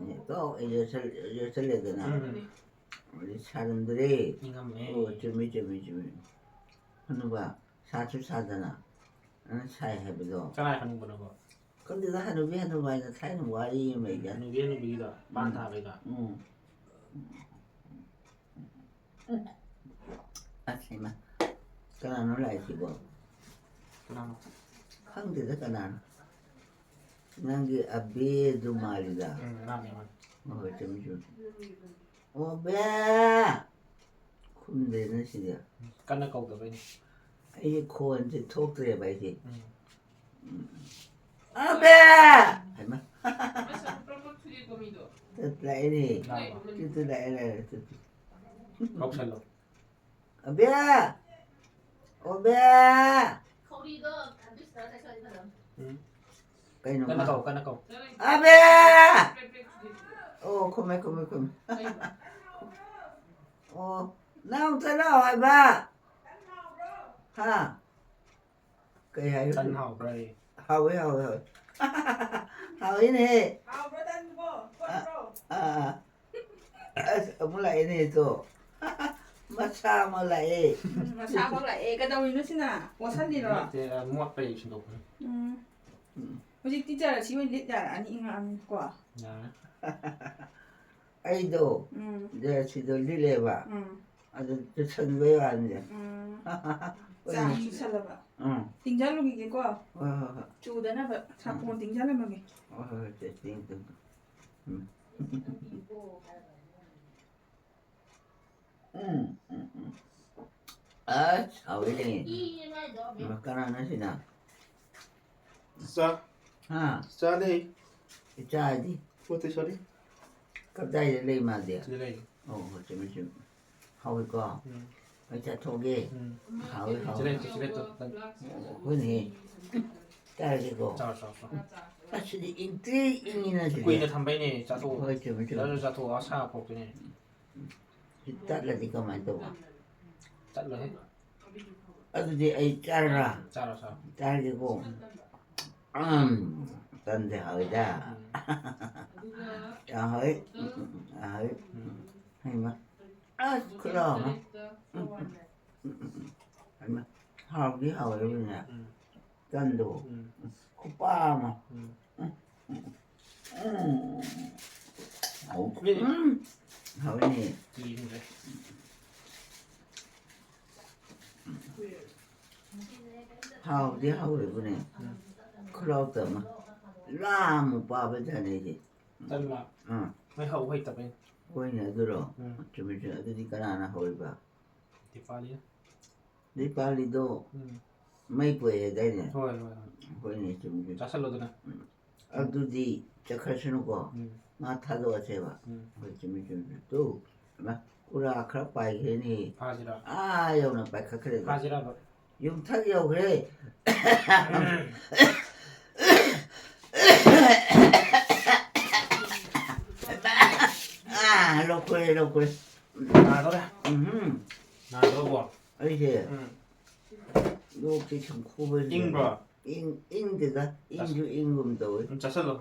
ꯇꯣ, ꯑꯩ ꯌꯣꯠꯁꯜ-, ꯌꯣꯠꯁꯜꯂꯦꯗꯅ꯫ ꯎꯝ꯫ ꯑꯗꯩ ꯁꯥꯔꯝꯗ꯭ꯔꯦ꯫ ꯅꯤꯡꯉꯝꯃꯦ꯫ ꯑꯣ, ꯆꯨꯝꯃꯤ, ꯆꯨꯝꯃꯤ, ꯆꯨꯝꯃꯤ꯫ ꯍꯅꯨꯕ, ꯁꯥꯁꯨ ꯁꯥꯗꯅ꯫ ꯅꯪ ꯁꯥꯏ ꯍꯥꯏꯕꯗꯣ꯫ ꯀꯅꯥꯏ ꯍꯅꯨꯕꯅꯣꯕ? ꯈꯪꯗꯦꯗ, ꯍꯅꯨꯕꯤ ꯍꯅꯨꯕ ꯍꯥꯏꯅ ꯊꯥꯏꯅ ꯋꯥꯔꯤ ꯑꯃ ꯂꯩꯗ꯫ ꯍꯅꯨꯕꯤ ꯍꯅꯨꯕꯤꯒꯤꯗꯣ, ꯄꯥꯟ ꯎꯝ꯫ ꯊꯥꯕꯩꯗꯣ꯫ ꯎꯝ꯫ ꯎꯝ꯫ ꯑꯁ, ꯏꯃꯥ꯫ ꯀꯅꯥꯅꯣ ꯂꯥꯛꯏꯁꯤꯕꯣ? ꯀꯅꯥꯅꯣ? ꯈꯪꯗꯦꯗ ꯀꯅꯥꯅꯣ꯫ ꯅꯪꯒꯤ ꯑꯕꯦꯗꯨ ꯃꯥꯜꯂꯤꯗ꯫ ꯎꯝ, ꯃꯥꯅꯦ, ꯃꯥꯅꯦ꯫ ꯍꯣꯏ, ꯍꯣꯏ, ꯆꯨꯝꯃꯤ, ꯆꯨꯝꯃꯤ꯫ ꯑꯣ, ꯑꯕꯦ! ꯈꯨꯝꯗꯦꯅꯦ ꯁꯤꯗꯤ꯫ ꯀꯟꯅ ꯀꯧꯗꯕꯩꯅꯦ꯫ ꯑꯩꯒꯤ ꯈꯣꯟꯁꯦ ꯊꯣꯛꯇ꯭ꯔꯦꯕ ꯑꯩꯁꯦ꯫ ꯎꯝ꯫ ꯎꯝ꯫ ꯑꯕꯦ! ꯍꯩꯃꯥ꯫ ꯂꯥꯛꯑꯦꯅꯦ꯫ ꯂꯥꯛꯑꯕ? ꯇꯨ, ꯇꯨ, ꯂꯥꯛꯑꯦ, ꯂꯥꯛꯑꯦ, ꯇꯨ, ꯇꯨ꯫ ꯀꯧꯁꯜꯂꯣ꯫ ꯑꯕꯦ! ꯑꯣꯕꯦ! ꯎꯝ꯫ ꯀꯩꯅꯣ ꯀꯟꯅ ꯃꯥ? ꯀꯧ, ꯀꯟꯅ ꯀꯧ꯫ ꯑꯕꯦ! ꯑꯣ, ꯈꯨꯝꯃꯦ, ꯈꯨꯝꯃꯦ, ꯈꯨꯝꯃꯦ꯫ ꯑꯣ, ꯅꯪ ꯆꯠꯂꯣ ꯍꯥꯏꯕ? ꯍꯥ? ꯀꯩ ꯍꯥꯏ? ꯇꯟ ꯍꯥꯎꯕ꯭ꯔꯥ? ꯍꯥꯎꯋꯦ, ꯍꯥꯎꯋꯦ, ꯍꯥꯎꯋꯦ꯫ ꯍꯥꯎꯋꯤꯅꯦ꯫ ꯍꯥꯎꯕ꯭ꯔꯥ ꯇꯟꯕꯣ? ꯊꯣꯠꯄ꯭ꯔꯣ? ꯑꯥ, ꯑꯥ꯫ ꯑꯁ, ꯑꯃꯨꯛ ꯂꯥꯛꯑꯦꯅꯦ, ꯇꯣ꯫ ꯃꯆꯥ ꯑꯃ ꯂꯥꯛꯑꯦ꯫ ꯎꯝ, ꯃꯆꯥ ꯑꯃ ꯂꯥꯛꯑꯦ꯫ ꯀꯩꯗꯧꯔꯤꯅꯣ ꯁꯤꯅ? ꯄꯣꯠꯁꯜꯂꯤꯔꯣ? ꯅꯠꯇꯦ, ꯃꯣꯠꯄꯩ ꯁꯦꯡꯗꯣꯛꯄꯅꯤ꯫ ꯎꯝ꯫ ꯎꯝ꯫ ꯍꯧꯖꯤꯛꯇꯤ ꯖꯔꯁꯤ ꯑꯣꯏꯅ ꯂꯤꯠ ꯌꯥꯔꯛꯑꯅꯤ, ꯏꯪꯉꯛꯑꯕꯅꯤꯅꯀꯣ꯫ ꯌꯥꯔꯦ꯫ ꯑꯩꯗꯣ, ꯎꯝ꯫ ꯖꯔꯁꯤꯗꯣ ꯂꯤꯠꯂꯦꯕ꯫ ꯎꯝ꯫ ꯑꯗꯨ ꯆꯨꯁꯟꯕꯩ ꯋꯥꯅꯤꯗ꯫ ꯎꯝ꯫ ꯆꯥ ꯆꯨꯁꯜꯂꯕ? ꯎꯝ꯫ ꯇꯤꯡꯖꯜꯂꯨꯈꯤꯒꯦꯀꯣ꯫ ꯍꯣꯏ, ꯍꯣꯏ, ꯍꯣꯏ꯫ ꯆꯨꯗꯅꯕ ꯁꯥꯄꯣꯟ ꯎꯝ꯫ ꯇꯤꯡꯖꯜꯂꯝꯃꯒꯦ꯫ ꯍꯣꯏ, ꯍꯣꯏ, ꯍꯣꯏ, ꯆꯦ, ꯇꯤꯡ, ꯇꯤꯡ, ꯇꯤꯡ꯫ ꯎꯝ꯫ ꯎꯝ, ꯎꯝ, ꯎꯝ꯫ ꯑꯁ, ꯍꯥꯎꯋꯤꯅꯦ꯫ ꯃꯥ, ꯀꯅꯥꯅꯣ ꯁꯤꯅ? ꯆꯥ-, ꯍꯥ? ꯆꯥꯅꯩ꯫ ꯏꯆꯥꯗꯤ? ꯄꯣꯠꯇꯤ ꯁꯣꯔꯤ꯫ ꯀꯗꯥꯏꯗ ꯂꯩ ꯃꯥꯗꯤ? ꯁꯤꯗ ꯂꯩ꯫ ꯑꯣ, ꯍꯣꯏ, ꯆꯨꯝꯃꯤ, ꯆꯨꯝꯃꯤ꯫ ꯍꯥꯎꯋꯤꯀꯣ? ꯎꯝ꯫ ꯑꯩ ꯆꯥꯊꯣꯛꯑꯒꯦ꯫ ꯎꯝ꯫ ꯍꯥꯎꯋꯤ, ꯍꯥꯎꯋꯤ꯫ ꯆꯤꯂꯦꯠꯇꯣ, ꯆꯤꯂꯦꯠꯇꯣ꯫ ꯑꯣ, ꯍꯣꯏꯅꯦ꯫ ꯆꯥꯔꯒꯦꯀꯣ? ꯆꯥꯔꯣ, ꯆꯥꯔꯣ, ꯆꯥꯔꯣ꯫ ꯑꯁꯤꯗꯤ ꯏꯪꯇ꯭ꯔꯤ ꯏꯪꯉꯤꯅ ꯁꯤꯗꯤ꯫ ꯀꯨꯏꯅ ꯊꯝꯕꯩꯅꯦ, ꯆꯥꯊꯣꯛꯑꯣ꯫ ꯍꯣꯏ, ꯆꯨꯝꯃꯤ, ꯆꯨꯝꯃꯤ꯫ ꯆꯥꯔꯣ, ꯆꯥꯊꯣꯛꯑꯣ, ꯑꯁꯥꯕ ꯄꯣꯛꯇꯣꯏꯅꯦ꯫ ꯁꯤ ꯇꯠꯂꯗꯤ ꯀꯃꯥꯏꯅ ꯇꯧꯕ? ꯇꯠꯂꯣꯏꯍꯦ꯫ ꯑꯗꯨꯗꯤ ꯑꯩ ꯆꯥꯔꯔꯥ? ꯆꯥꯔꯣ, ꯆꯥꯔꯣ꯫ ꯆꯥꯔꯒꯦꯀꯣ꯫ ꯎꯝ꯫ ꯇꯟꯗꯤ ꯍꯥꯎꯋꯤꯗ꯫ ꯎꯝ꯫ ꯌꯥꯝ ꯍꯥꯎꯋꯤ꯫ ꯎꯝ, ꯎꯝ, ꯎꯝ, ꯌꯥꯝ ꯍꯥꯎꯋꯤ꯫ ꯎꯝ꯫ ꯍꯩꯃꯥ꯫ ꯑꯁ, ꯈꯨꯠꯂꯥꯎ ꯑꯃ꯫ ꯎꯝ, ꯎꯝ, ꯎꯝ, ꯎꯝ, ꯎꯝ꯫ ꯍꯩꯃꯥ꯫ ꯍꯥꯎꯗꯤ ꯍꯥꯎꯋꯦꯕꯨꯅꯦ꯫ ꯎꯝ꯫ ꯇꯟꯗꯣ꯫ ꯎꯝ꯫ ꯈꯨꯄꯥ ꯑꯃ꯫ ꯎꯝ꯫ ꯎꯝ꯫ ꯎꯝ꯫ ꯍꯥꯎ-, ꯃꯤꯅꯤꯠ꯫ ꯎꯝ꯫ ꯍꯥꯎꯋꯤꯅꯦ꯫ ꯌꯦꯡꯗ꯭ꯔꯦ꯫ ꯍꯥꯎꯗꯤ ꯍꯥꯎꯋꯦꯕꯨꯅꯦ꯫ ꯎꯝ꯫ ꯈꯨꯂꯥꯎꯇ ꯑꯃ꯫ ꯂꯥꯝꯃ ꯄꯥꯕ ꯖꯥꯠꯅꯦ ꯑꯩꯗꯤ꯫ ꯇꯟꯂ? ꯑꯥ꯫ ꯃꯣꯏ ꯍꯧ ꯍꯩꯇꯕꯩꯅꯦ꯫ ꯍꯣꯏꯅꯦ, ꯑꯗꯨꯔꯣ? ꯎꯝ꯫ ꯆꯨꯝꯃꯤ, ꯆꯨꯝꯃꯤ꯫ ꯑꯗꯨꯗꯤ ꯀꯅꯥꯅ ꯍꯧꯔꯤꯕ? ꯗꯤꯄꯥꯂꯤ꯫ ꯗꯤꯄꯥꯂꯤꯗꯣ ꯎꯝ꯫ ꯃꯩ ꯄꯣꯛꯑꯦ ꯍꯥꯏꯗꯥꯏꯅꯦ? ꯍꯣꯏ, ꯍꯣꯏ, ꯍꯣꯏ꯫ ꯍꯣꯏꯅꯦ, ꯆꯨꯝꯃꯤ, ꯆꯨꯝꯃꯤ꯫ ꯆꯥꯁꯜꯂꯣꯗꯅ꯫ ꯎꯝ꯫ ꯑꯗꯨꯗꯤ ꯆꯠꯈ꯭ꯔꯁꯅꯨꯀꯣ꯫ ꯎꯝ꯫ ꯃꯥ ꯊꯥꯗꯣꯛꯑꯁꯦꯕ꯫ ꯎꯝ꯫ ꯍꯣꯏ, ꯆꯨꯝꯃꯤ, ꯆꯨꯝꯃꯤ, ꯆꯨꯝꯃꯤ꯫ ꯇꯨ, ꯏꯃꯥ, ꯎꯔꯥ ꯈꯔ ꯄꯥꯏꯈ꯭ꯔꯦꯅꯦ꯫ ꯐꯥꯁꯤꯔꯥ? ꯑꯥ ꯌꯧꯅ ꯄꯥꯏꯈꯠꯈ꯭ꯔꯦꯗ꯫ ꯐꯥꯁꯤꯔꯕ? ꯌꯨꯝꯊꯛ ꯌꯧꯈ꯭ꯔꯦ꯫ ꯑꯥ, ꯂꯧꯈ꯭ꯔꯦ, ꯂꯧꯈ꯭ꯔꯦ꯫ ꯅꯥꯗꯧꯔꯦ꯫ ꯎꯝ꯫ ꯅꯥꯗꯧꯔꯕꯣ? ꯑꯩꯁꯦ ꯎꯝ꯫ ꯂꯣꯛꯁꯦ ꯁꯨꯝ ꯈꯨꯕꯁꯤꯗ ꯏꯪꯕ꯭ꯔꯣ? ꯏꯪ ꯏꯪꯗꯦꯗ, ꯏꯪꯁꯨ ꯏꯪꯒꯨꯝ ꯇꯧꯋꯤ꯫ ꯎꯝ, ꯆꯥꯁꯜꯂꯣ꯫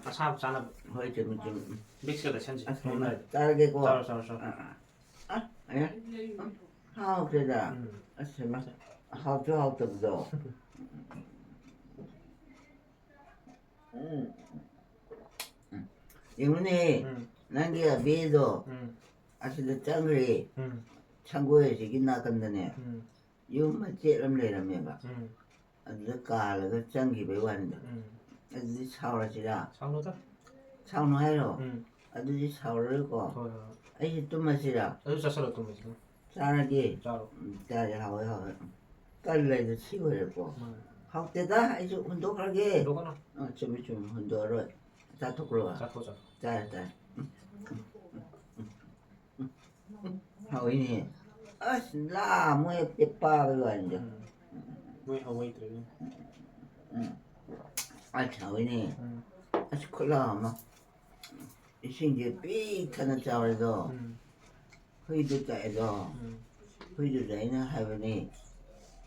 ꯑꯁꯥꯕ ꯆꯥꯅꯕ꯫ ꯍꯣꯏ, ꯆꯨꯝꯃꯤ, ꯆꯨꯝꯃꯤ꯫ ꯎꯝ꯫ ꯕꯤꯛꯁꯀ ꯂꯩꯁꯟꯁꯤ꯫ ꯑꯁ, ꯅꯣꯡ ꯍꯩꯃꯥ, ꯂꯩꯔꯗꯤ꯫ ꯆꯥꯔꯒꯦꯀꯣ꯫ ꯆꯥꯔꯣ, ꯆꯥꯔꯣ, ꯆꯥꯔꯣ꯫ ꯑꯥ, ꯑꯥ, ꯑꯥ, ꯑꯌꯥ, ꯎꯝ, ꯍꯥꯎꯈ꯭ꯔꯦꯗ꯫ ꯎꯝ꯫ ꯑꯁ, ꯍꯩꯃꯥ, ꯍꯥꯎꯁꯨ ꯍꯥꯎꯇꯕꯗꯣ꯫ ꯎꯝ, ꯎꯝ꯫ ꯌꯦꯡꯉꯨꯅꯦ, ꯎꯝ꯫ ꯅꯪꯒꯤ ꯑꯕꯦꯗꯣ ꯎꯝ꯫ ꯑꯁꯤꯗ ꯆꯪꯈ꯭ꯔꯦ꯫ ꯎꯝ꯫ ꯁꯪꯒꯣꯏ ꯑꯁꯤꯒꯤ ꯅꯥꯀꯟꯗꯅꯦ ꯎꯝ꯫ ꯌꯨꯝ ꯃꯆꯦꯠ ꯑꯃ ꯂꯩꯔꯝꯃꯦꯕ꯫ ꯎꯝ꯫ ꯑꯗꯨꯗ ꯀꯥꯜꯂꯒ ꯆꯪꯈꯤꯕꯩ ꯋꯥꯅꯤꯗ꯫ ꯎꯝ꯫ ꯑꯗꯨꯗꯤ ꯁꯥꯎꯔꯁꯤꯔꯥ? ꯁꯥꯎꯅꯨꯗ꯫ ꯁꯥꯎꯅꯨ ꯍꯥꯏꯔꯣ? ꯎꯝ꯫ ꯑꯗꯨꯗꯤ ꯁꯥꯎꯔꯔꯣꯏꯀꯣ꯫ ꯍꯣꯏ, ꯍꯣꯏ, ꯍꯣꯏ꯫ ꯑꯩꯁꯦ ꯇꯨꯝꯃꯁꯤꯔꯥ? ꯑꯗꯨ ꯆꯥꯁꯜꯂꯣ, ꯇꯨꯝꯃꯁꯤꯅ꯫ ꯆꯥꯔꯒꯦ꯫ ꯆꯥꯔꯣ꯫ ꯎꯝ, ꯆꯥꯔꯦ, ꯍꯥꯎꯋꯦ, ꯍꯥꯎꯋꯦ꯫ ꯎꯝ, ꯀꯜꯂꯦꯗ, ꯁꯤ ꯑꯣꯏꯔꯦꯀꯣ꯫ ꯃꯥꯅꯦ꯫ ꯍꯥꯎꯇꯦꯗ, ꯑꯩꯁꯨ ꯍꯨꯟꯗꯣꯛꯈ꯭ꯔꯒꯦ꯫ ꯍꯨꯟꯗꯣꯛꯀꯅꯨ꯫ ꯑ, ꯆꯨꯝꯃꯤ, ꯆꯨꯝꯃꯤ, ꯍꯨꯟꯗꯣꯛꯑꯔꯣꯏ꯫ ꯆꯥꯊꯣꯛꯈ꯭ꯔꯣ꯫ ꯆꯥꯊꯣꯛ, ꯆꯥꯊꯣꯛ꯫ ꯆꯥꯔꯦ, ꯆꯥꯔꯦ꯫ ꯎꯝ, ꯎꯝ, ꯎꯝ, ꯎꯝ꯫ ꯍꯥꯎꯏꯅꯦ꯫ ꯑꯁ, ꯂꯥ, ꯃꯣꯏ ꯄꯦꯄꯥꯒꯤ ꯋꯥꯅꯤꯗ꯫ ꯎꯝ꯫ ꯃꯣꯏ ꯍꯧꯍꯩꯇ꯭ꯔꯦꯅꯦ꯫ ꯎꯝ꯫ ꯑꯁ, ꯍꯥꯎꯏꯅꯦ꯫ ꯎꯝ꯫ ꯑꯁ, ꯈꯨꯠꯂꯥ ꯑꯃ꯫ ꯏꯁꯤꯡꯁꯦ ꯄꯤꯛ ꯊꯟꯅ ꯆꯥꯎꯔꯦꯗꯣ꯫ ꯎꯝ꯫ ꯍꯨꯏꯗꯨ ꯆꯥꯛꯑꯦꯗꯣ꯫ ꯎꯝ꯫ ꯍꯨꯏꯗꯨꯗ ꯑꯩꯅ ꯍꯥꯏꯕꯅꯤ,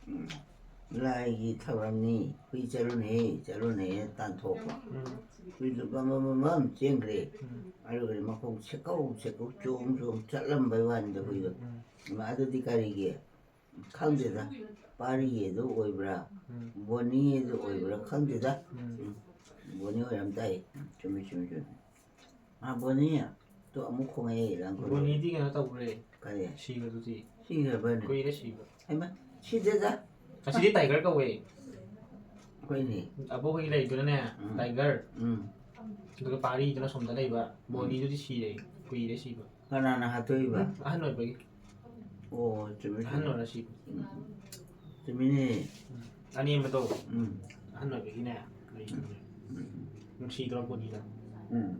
"ꯎꯝ, ꯂꯥꯏꯒꯤ ꯊꯧꯔꯝꯅꯤ, ꯍꯨꯏ ꯆꯠꯂꯨꯅꯦ, ꯆꯠꯂꯨꯅꯦꯅ ꯇꯥꯟꯊꯣꯛꯄ"꯫ ꯎꯝ꯫ ꯍꯨꯏꯗꯨ ꯕꯝ ꯕꯝ ꯕꯝ ꯕꯝ ꯆꯦꯟꯈ꯭ꯔꯦ꯫ ꯎꯝ꯫ ꯑꯗꯨꯒꯗꯤ ꯃꯈꯣꯡ ꯁꯦꯛꯀꯧ ꯁꯦꯛꯀꯧ ꯆꯣꯡ ꯆꯣꯡ ꯆꯠꯂꯝꯕꯩ ꯋꯥꯅꯤꯗ ꯍꯨꯏꯗꯣ꯫ ꯎꯝ꯫ ꯏꯃꯥ, ꯑꯗꯨꯗꯤ ꯀꯔꯤꯒꯤ? ꯈꯪꯗꯦꯗ꯫ ꯄꯥꯔꯤꯒꯤꯗꯨ ꯑꯣꯏꯕ꯭ꯔꯥ? ꯎꯝ꯫ ꯕꯣꯅꯤꯒꯤꯗꯨ ꯑꯣꯏꯕ꯭ꯔꯥ? ꯈꯪꯗꯦꯗ꯫ ꯎꯝ꯫ ꯎꯝ꯫ ꯕꯣꯅꯤ ꯑꯣꯏꯔꯝ ꯇꯥꯏ꯫ ꯆꯨꯝꯃꯤ, ꯆꯨꯝꯃꯤ, ꯆꯨꯝꯃꯤ꯫ ꯃꯥ ꯕꯣꯅꯤ꯫ ꯇꯣ ꯑꯃꯨꯛ ꯈꯣꯡꯉꯛꯑꯦ, ꯏꯔꯥꯡ ꯈꯣꯡꯉꯛꯑꯦ꯫ ꯕꯣꯅꯤꯗꯤ ꯀꯩꯅꯣ ꯇꯧꯈ꯭ꯔꯦ꯫ ꯀꯔꯤ? ꯁꯤꯈ꯭ꯔꯗꯨꯗꯤ꯫ ꯁꯤꯈ꯭ꯔꯕꯅꯦ? ꯀꯨꯏꯔꯦ ꯁꯤꯕ꯫ ꯍꯩꯃꯥ, ꯁꯤꯗꯦꯗ꯫ ꯑꯁꯤꯗꯤ ꯇꯥꯏꯒꯔ ꯀꯧꯋꯦ꯫ ꯍꯣꯏꯅꯦ꯫ ꯑꯕꯣꯛ ꯍꯣꯏꯒꯤ ꯂꯩꯗꯨꯅꯅꯦ, ꯎꯝ꯫ ꯇꯥꯏꯒꯔ꯫ ꯎꯝ꯫ ꯑꯗꯨꯒ ꯄꯥꯔꯤꯗꯨꯅ ꯁꯣꯝꯗ ꯂꯩꯕ꯫ ꯕꯣꯅꯤꯗꯨꯗꯤ ꯁꯤꯔꯦ꯫ ꯀꯨꯏꯔꯦ ꯁꯤꯕ꯫ ꯀꯅꯥꯅ ꯍꯥꯠꯇꯣꯛꯏꯕ? ꯑꯍꯟ ꯑꯣꯏꯕꯒꯤ꯫ ꯑꯣ, ꯆꯨꯝꯃꯤ, ꯑꯍꯟ ꯆꯨꯝꯃꯤ꯫ ꯑꯣꯏꯔ ꯁꯤꯕ꯫ ꯎꯝ꯫ ꯆꯨꯝꯃꯤꯅꯦ꯫ ꯑꯅꯦꯝꯕꯗꯣ꯫ ꯎꯝ꯫ ꯑꯍꯟ ꯑꯣꯏꯕꯒꯤꯅꯦ꯫ ꯂꯩꯗꯨꯅꯦ꯫ ꯎꯝ꯫ ꯅꯨꯡꯁꯤꯗ꯭ꯔꯣ ꯕꯣꯅꯤꯗꯣ? ꯎꯝ꯫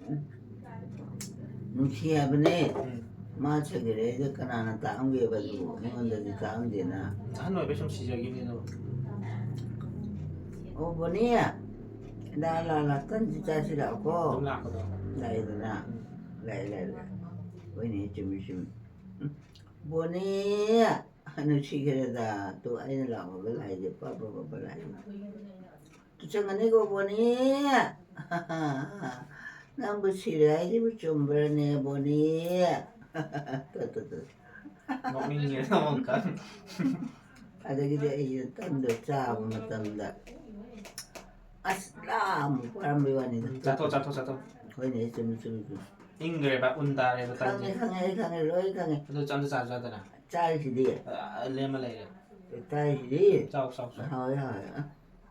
ꯎꯝ꯫ ꯅꯨꯡꯁꯤ ꯍꯥꯏꯕꯅꯦ꯫ ꯎꯝ꯫ ꯃꯥ ꯁꯤꯈ꯭ꯔꯦ ꯍꯥꯏꯗꯣ ꯀꯅꯥꯅ ꯇꯥꯛꯑꯝꯒꯦꯕ ꯑꯗꯨꯕꯨ? ꯑꯩꯉꯣꯟꯗꯗꯤ ꯇꯥꯛꯑꯝꯗꯦꯅ꯫ ꯑꯍꯟ ꯑꯣꯏꯕꯩ ꯁꯨꯝ ꯁꯤꯖꯈꯤꯕꯅꯤꯗꯣ꯫ ꯑꯣ, ꯕꯣꯅꯤ꯫ ꯂꯥ, ꯂꯥ, ꯂꯥ, ꯇꯟꯁꯤ ꯆꯥꯁꯤ ꯂꯥꯛꯑꯣꯀꯣ꯫ ꯑꯗꯨꯝ ꯂꯥꯛꯄꯗꯣ꯫ ꯂꯥꯛꯑꯦꯗꯅ꯫ ꯎꯝ꯫ ꯂꯥꯛꯑꯦ, ꯂꯥꯛꯑꯦ, ꯂꯥꯛꯑꯦ꯫ ꯍꯣꯏꯅꯦ, ꯆꯨꯝꯃꯤ, ꯆꯨꯝꯃꯤ꯫ ꯎꯝ꯫ ꯕꯣꯅꯤ! ꯅꯨꯡꯁꯤꯈ꯭ꯔꯦꯗ꯫ ꯇꯨ ꯑꯩꯅ ꯂꯥꯛꯑꯣꯒ ꯂꯥꯛꯏꯁꯦ, ꯄ, ꯄ, ꯄ, ꯄ ꯂꯥꯛꯏꯁꯦ꯫ ꯇꯨ ꯆꯪꯒꯅꯤꯀꯣ, ꯕꯣꯅꯤ꯫ ꯅꯪꯕꯨ ꯁꯤꯔꯦ ꯍꯥꯏꯁꯤꯕꯨ ꯆꯨꯝꯕ꯭ꯔꯅꯦ, ꯕꯣꯅꯤ? ꯇꯨ, ꯇꯨ, ꯇꯨ꯫ ꯅꯣꯛꯅꯤꯡꯉꯦ, ꯑꯃꯨꯛꯀ꯫ ꯑꯗꯒꯤꯗꯤ ꯑꯩꯁꯦ ꯇꯟꯗꯣ ꯆꯥꯕ ꯃꯇꯝꯗ, ꯑꯁ, ꯂꯥ ꯑꯃꯨꯛ ꯄꯥꯔꯝꯕꯩ ꯋꯥꯅꯤꯗ꯫ ꯎꯝ, ꯆꯥꯊꯣꯛ, ꯆꯥꯊꯣꯛ, ꯆꯥꯊꯣꯛ꯫ ꯍꯣꯏꯅꯦ, ꯆꯨꯝꯃꯤ, ꯆꯨꯝꯃꯤ, ꯆꯨꯝꯃꯤ꯫ ꯏꯪꯈ꯭ꯔꯦꯕ, ꯎꯟ ꯇꯥꯔꯦꯕ ꯇꯟꯁꯦ꯫ ꯈꯪꯉꯦ, ꯈꯪꯉꯦ, ꯑꯩ ꯈꯪꯉꯦ, ꯂꯣꯏ ꯈꯪꯉꯦ꯫ ꯑꯗꯨ ꯆꯥꯝꯗ ꯆꯥꯁꯨ ꯆꯥꯗꯅ꯫ ꯆꯥꯔꯤꯁꯤꯗꯤ꯫ ꯑ, ꯂꯦꯝꯃ ꯂꯩꯔꯦ꯫ ꯆꯥꯔꯤꯁꯤꯗꯤ꯫ ꯆꯥꯎ, ꯆꯥꯎ, ꯆꯥꯎ꯫ ꯍꯥꯎꯋꯦ, ꯍꯥꯎꯋꯦ꯫ ꯑ,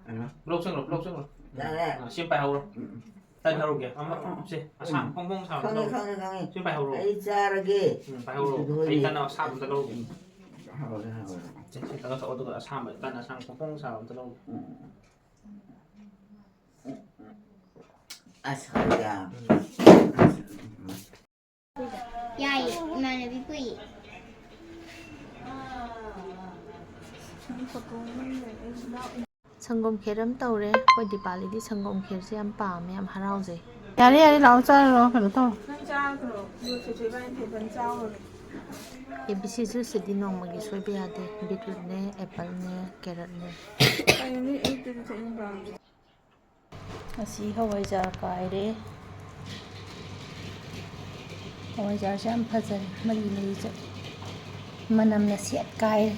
ꯑ꯫ ꯕ꯭ꯂꯣꯛ ꯁꯦꯝꯂꯣ, ꯕ꯭ꯂꯣꯛ ꯁꯦꯝꯂꯣ꯫ ꯌꯥꯔꯦ꯫ ꯑ, ꯁꯤ ꯄꯥꯏꯍꯧꯔꯣ꯫ ꯎꯝ, ꯎꯝ꯫ ꯇꯟ ꯍꯧꯔꯒꯦ꯫ ꯑꯃ, ꯎꯝ, ꯎꯝ꯫ ꯁꯦ, ꯑꯁꯥꯡ ꯎꯝ꯫ ꯐꯣꯡ ꯐꯣꯡ ꯁꯥꯕ ꯈꯪꯉꯦ, ꯂꯧꯔꯣ꯫ ꯈꯪꯉꯦ, ꯈꯪꯉꯦ꯫ ꯁꯤ ꯄꯥꯏꯍꯧꯔꯣ꯫ ꯑꯩ ꯆꯥꯔꯒꯦ꯫ ꯎꯝ, ꯄꯥꯏꯍꯧꯔꯣ꯫ ꯑꯗꯨ ꯑꯩ ꯍꯣꯏꯅꯦ꯫ ꯇꯟ ꯑꯁꯥꯕ ꯑꯝꯇ ꯂꯧꯔꯨꯒꯦ꯫ ꯎꯝ꯫ ꯍꯥꯎꯔꯦ, ꯍꯥꯎꯔꯦ꯫ ꯁꯦ, ꯁꯤ ꯇꯧꯔ ꯊꯛꯑꯣ, ꯑꯗꯨꯒ ꯑꯁꯥꯕ, ꯇꯟ ꯑꯁꯥꯡ ꯐꯣꯡ ꯐꯣꯡ ꯁꯥꯕ ꯑꯝꯇ ꯂꯧꯔꯨꯒꯦ꯫ ꯎꯝ꯫ ꯑꯁ, ꯍꯥꯎꯏꯗ꯫ ꯎꯝ꯫ ꯌꯥꯏꯌꯦ, ꯏꯃꯥꯟꯅꯕꯤ ꯄꯨꯏ꯫ ꯁꯪꯒꯣꯝ ꯈꯦꯔ ꯑꯃ ꯇꯧꯔꯦ꯫ ꯑꯩꯈꯣꯏ ꯗꯤꯄꯥꯂꯤꯗꯤ ꯁꯪꯒꯣꯝ ꯈꯦꯔꯁꯦ ꯌꯥꯝ ꯄꯥꯝꯃꯦ, ꯌꯥꯝ ꯍꯔꯥꯎꯖꯩ꯫ ꯌꯥꯔꯦ, ꯌꯥꯔꯦ, ꯂꯥꯛꯑꯣ, ꯆꯥꯔꯨꯔꯣ, ꯀꯩꯅꯣ ꯇꯧꯔꯣ꯫ ꯅꯪ ꯆꯥꯈ꯭ꯔꯣ, ꯑꯗꯨꯒ ꯆꯦꯆꯦ ꯏꯕꯥꯅꯤ ꯊꯦꯡꯅ ꯆꯥꯔꯨꯔꯦ꯫ ꯑꯦ ꯕꯤ ꯁꯤ ꯖꯨꯁꯁꯤꯗꯤ ꯅꯣꯡꯃꯒꯤ ꯁꯣꯏꯕ ꯌꯥꯗꯦ꯫ ꯕꯤꯠꯔꯨꯠꯅꯦ, ꯑꯦꯄꯜꯅꯦ, ꯀꯦꯔꯠꯅꯦ꯫ ꯀꯩꯅꯣ ꯅꯣꯏ ꯑꯌꯨꯛꯇꯗꯤ ꯊꯛꯏꯕ? ꯉꯁꯤ ꯍꯋꯥꯏꯖꯥꯔ ꯀꯥꯏꯔꯦ꯫ ꯍꯋꯥꯏꯖꯥꯔꯁꯦ ꯌꯥꯝ ꯐꯖꯔꯦ, ꯃꯔꯤ ꯃꯔꯤ ꯆꯠꯂꯦ꯫ ꯃꯅꯝꯅ ꯁꯦꯠ ꯀꯥꯏꯔꯦ꯫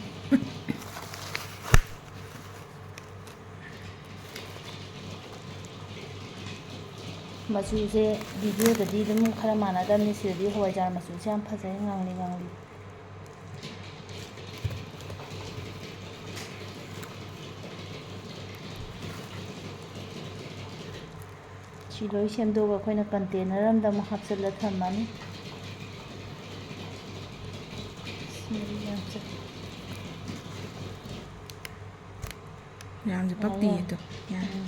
ꯃꯆꯨꯁꯦ ꯚꯤꯗꯤꯑꯣꯗꯗꯤ ꯑꯗꯨꯝ ꯈꯔ ꯃꯥꯟꯅꯗꯕꯅꯤ, ꯁꯤꯗꯗꯤ ꯍꯋꯥꯏꯖꯥꯔ ꯃꯆꯨꯁꯦ ꯌꯥꯝ ꯐꯖꯩ, ꯉꯥꯡꯂꯤ ꯉꯥꯡꯂꯤ꯫ ꯁꯤ ꯂꯣꯏ ꯁꯦꯝꯗꯣꯛꯑꯒ ꯑꯩꯈꯣꯏꯅ ꯀꯟꯇꯦꯅꯔ ꯑꯃꯗ ꯑꯃꯨꯛ ꯍꯥꯞꯆꯤꯜꯂ ꯊꯝꯃꯅꯤ꯫ ꯁꯤ ꯌꯥꯝ ꯆ-, ꯌꯥꯝꯁꯨ ꯄꯛꯇꯤꯌꯦ ꯌꯥꯔꯦ꯫ ꯑꯗꯣ꯫ ꯌꯥꯔꯦ꯫ ꯎꯝ꯫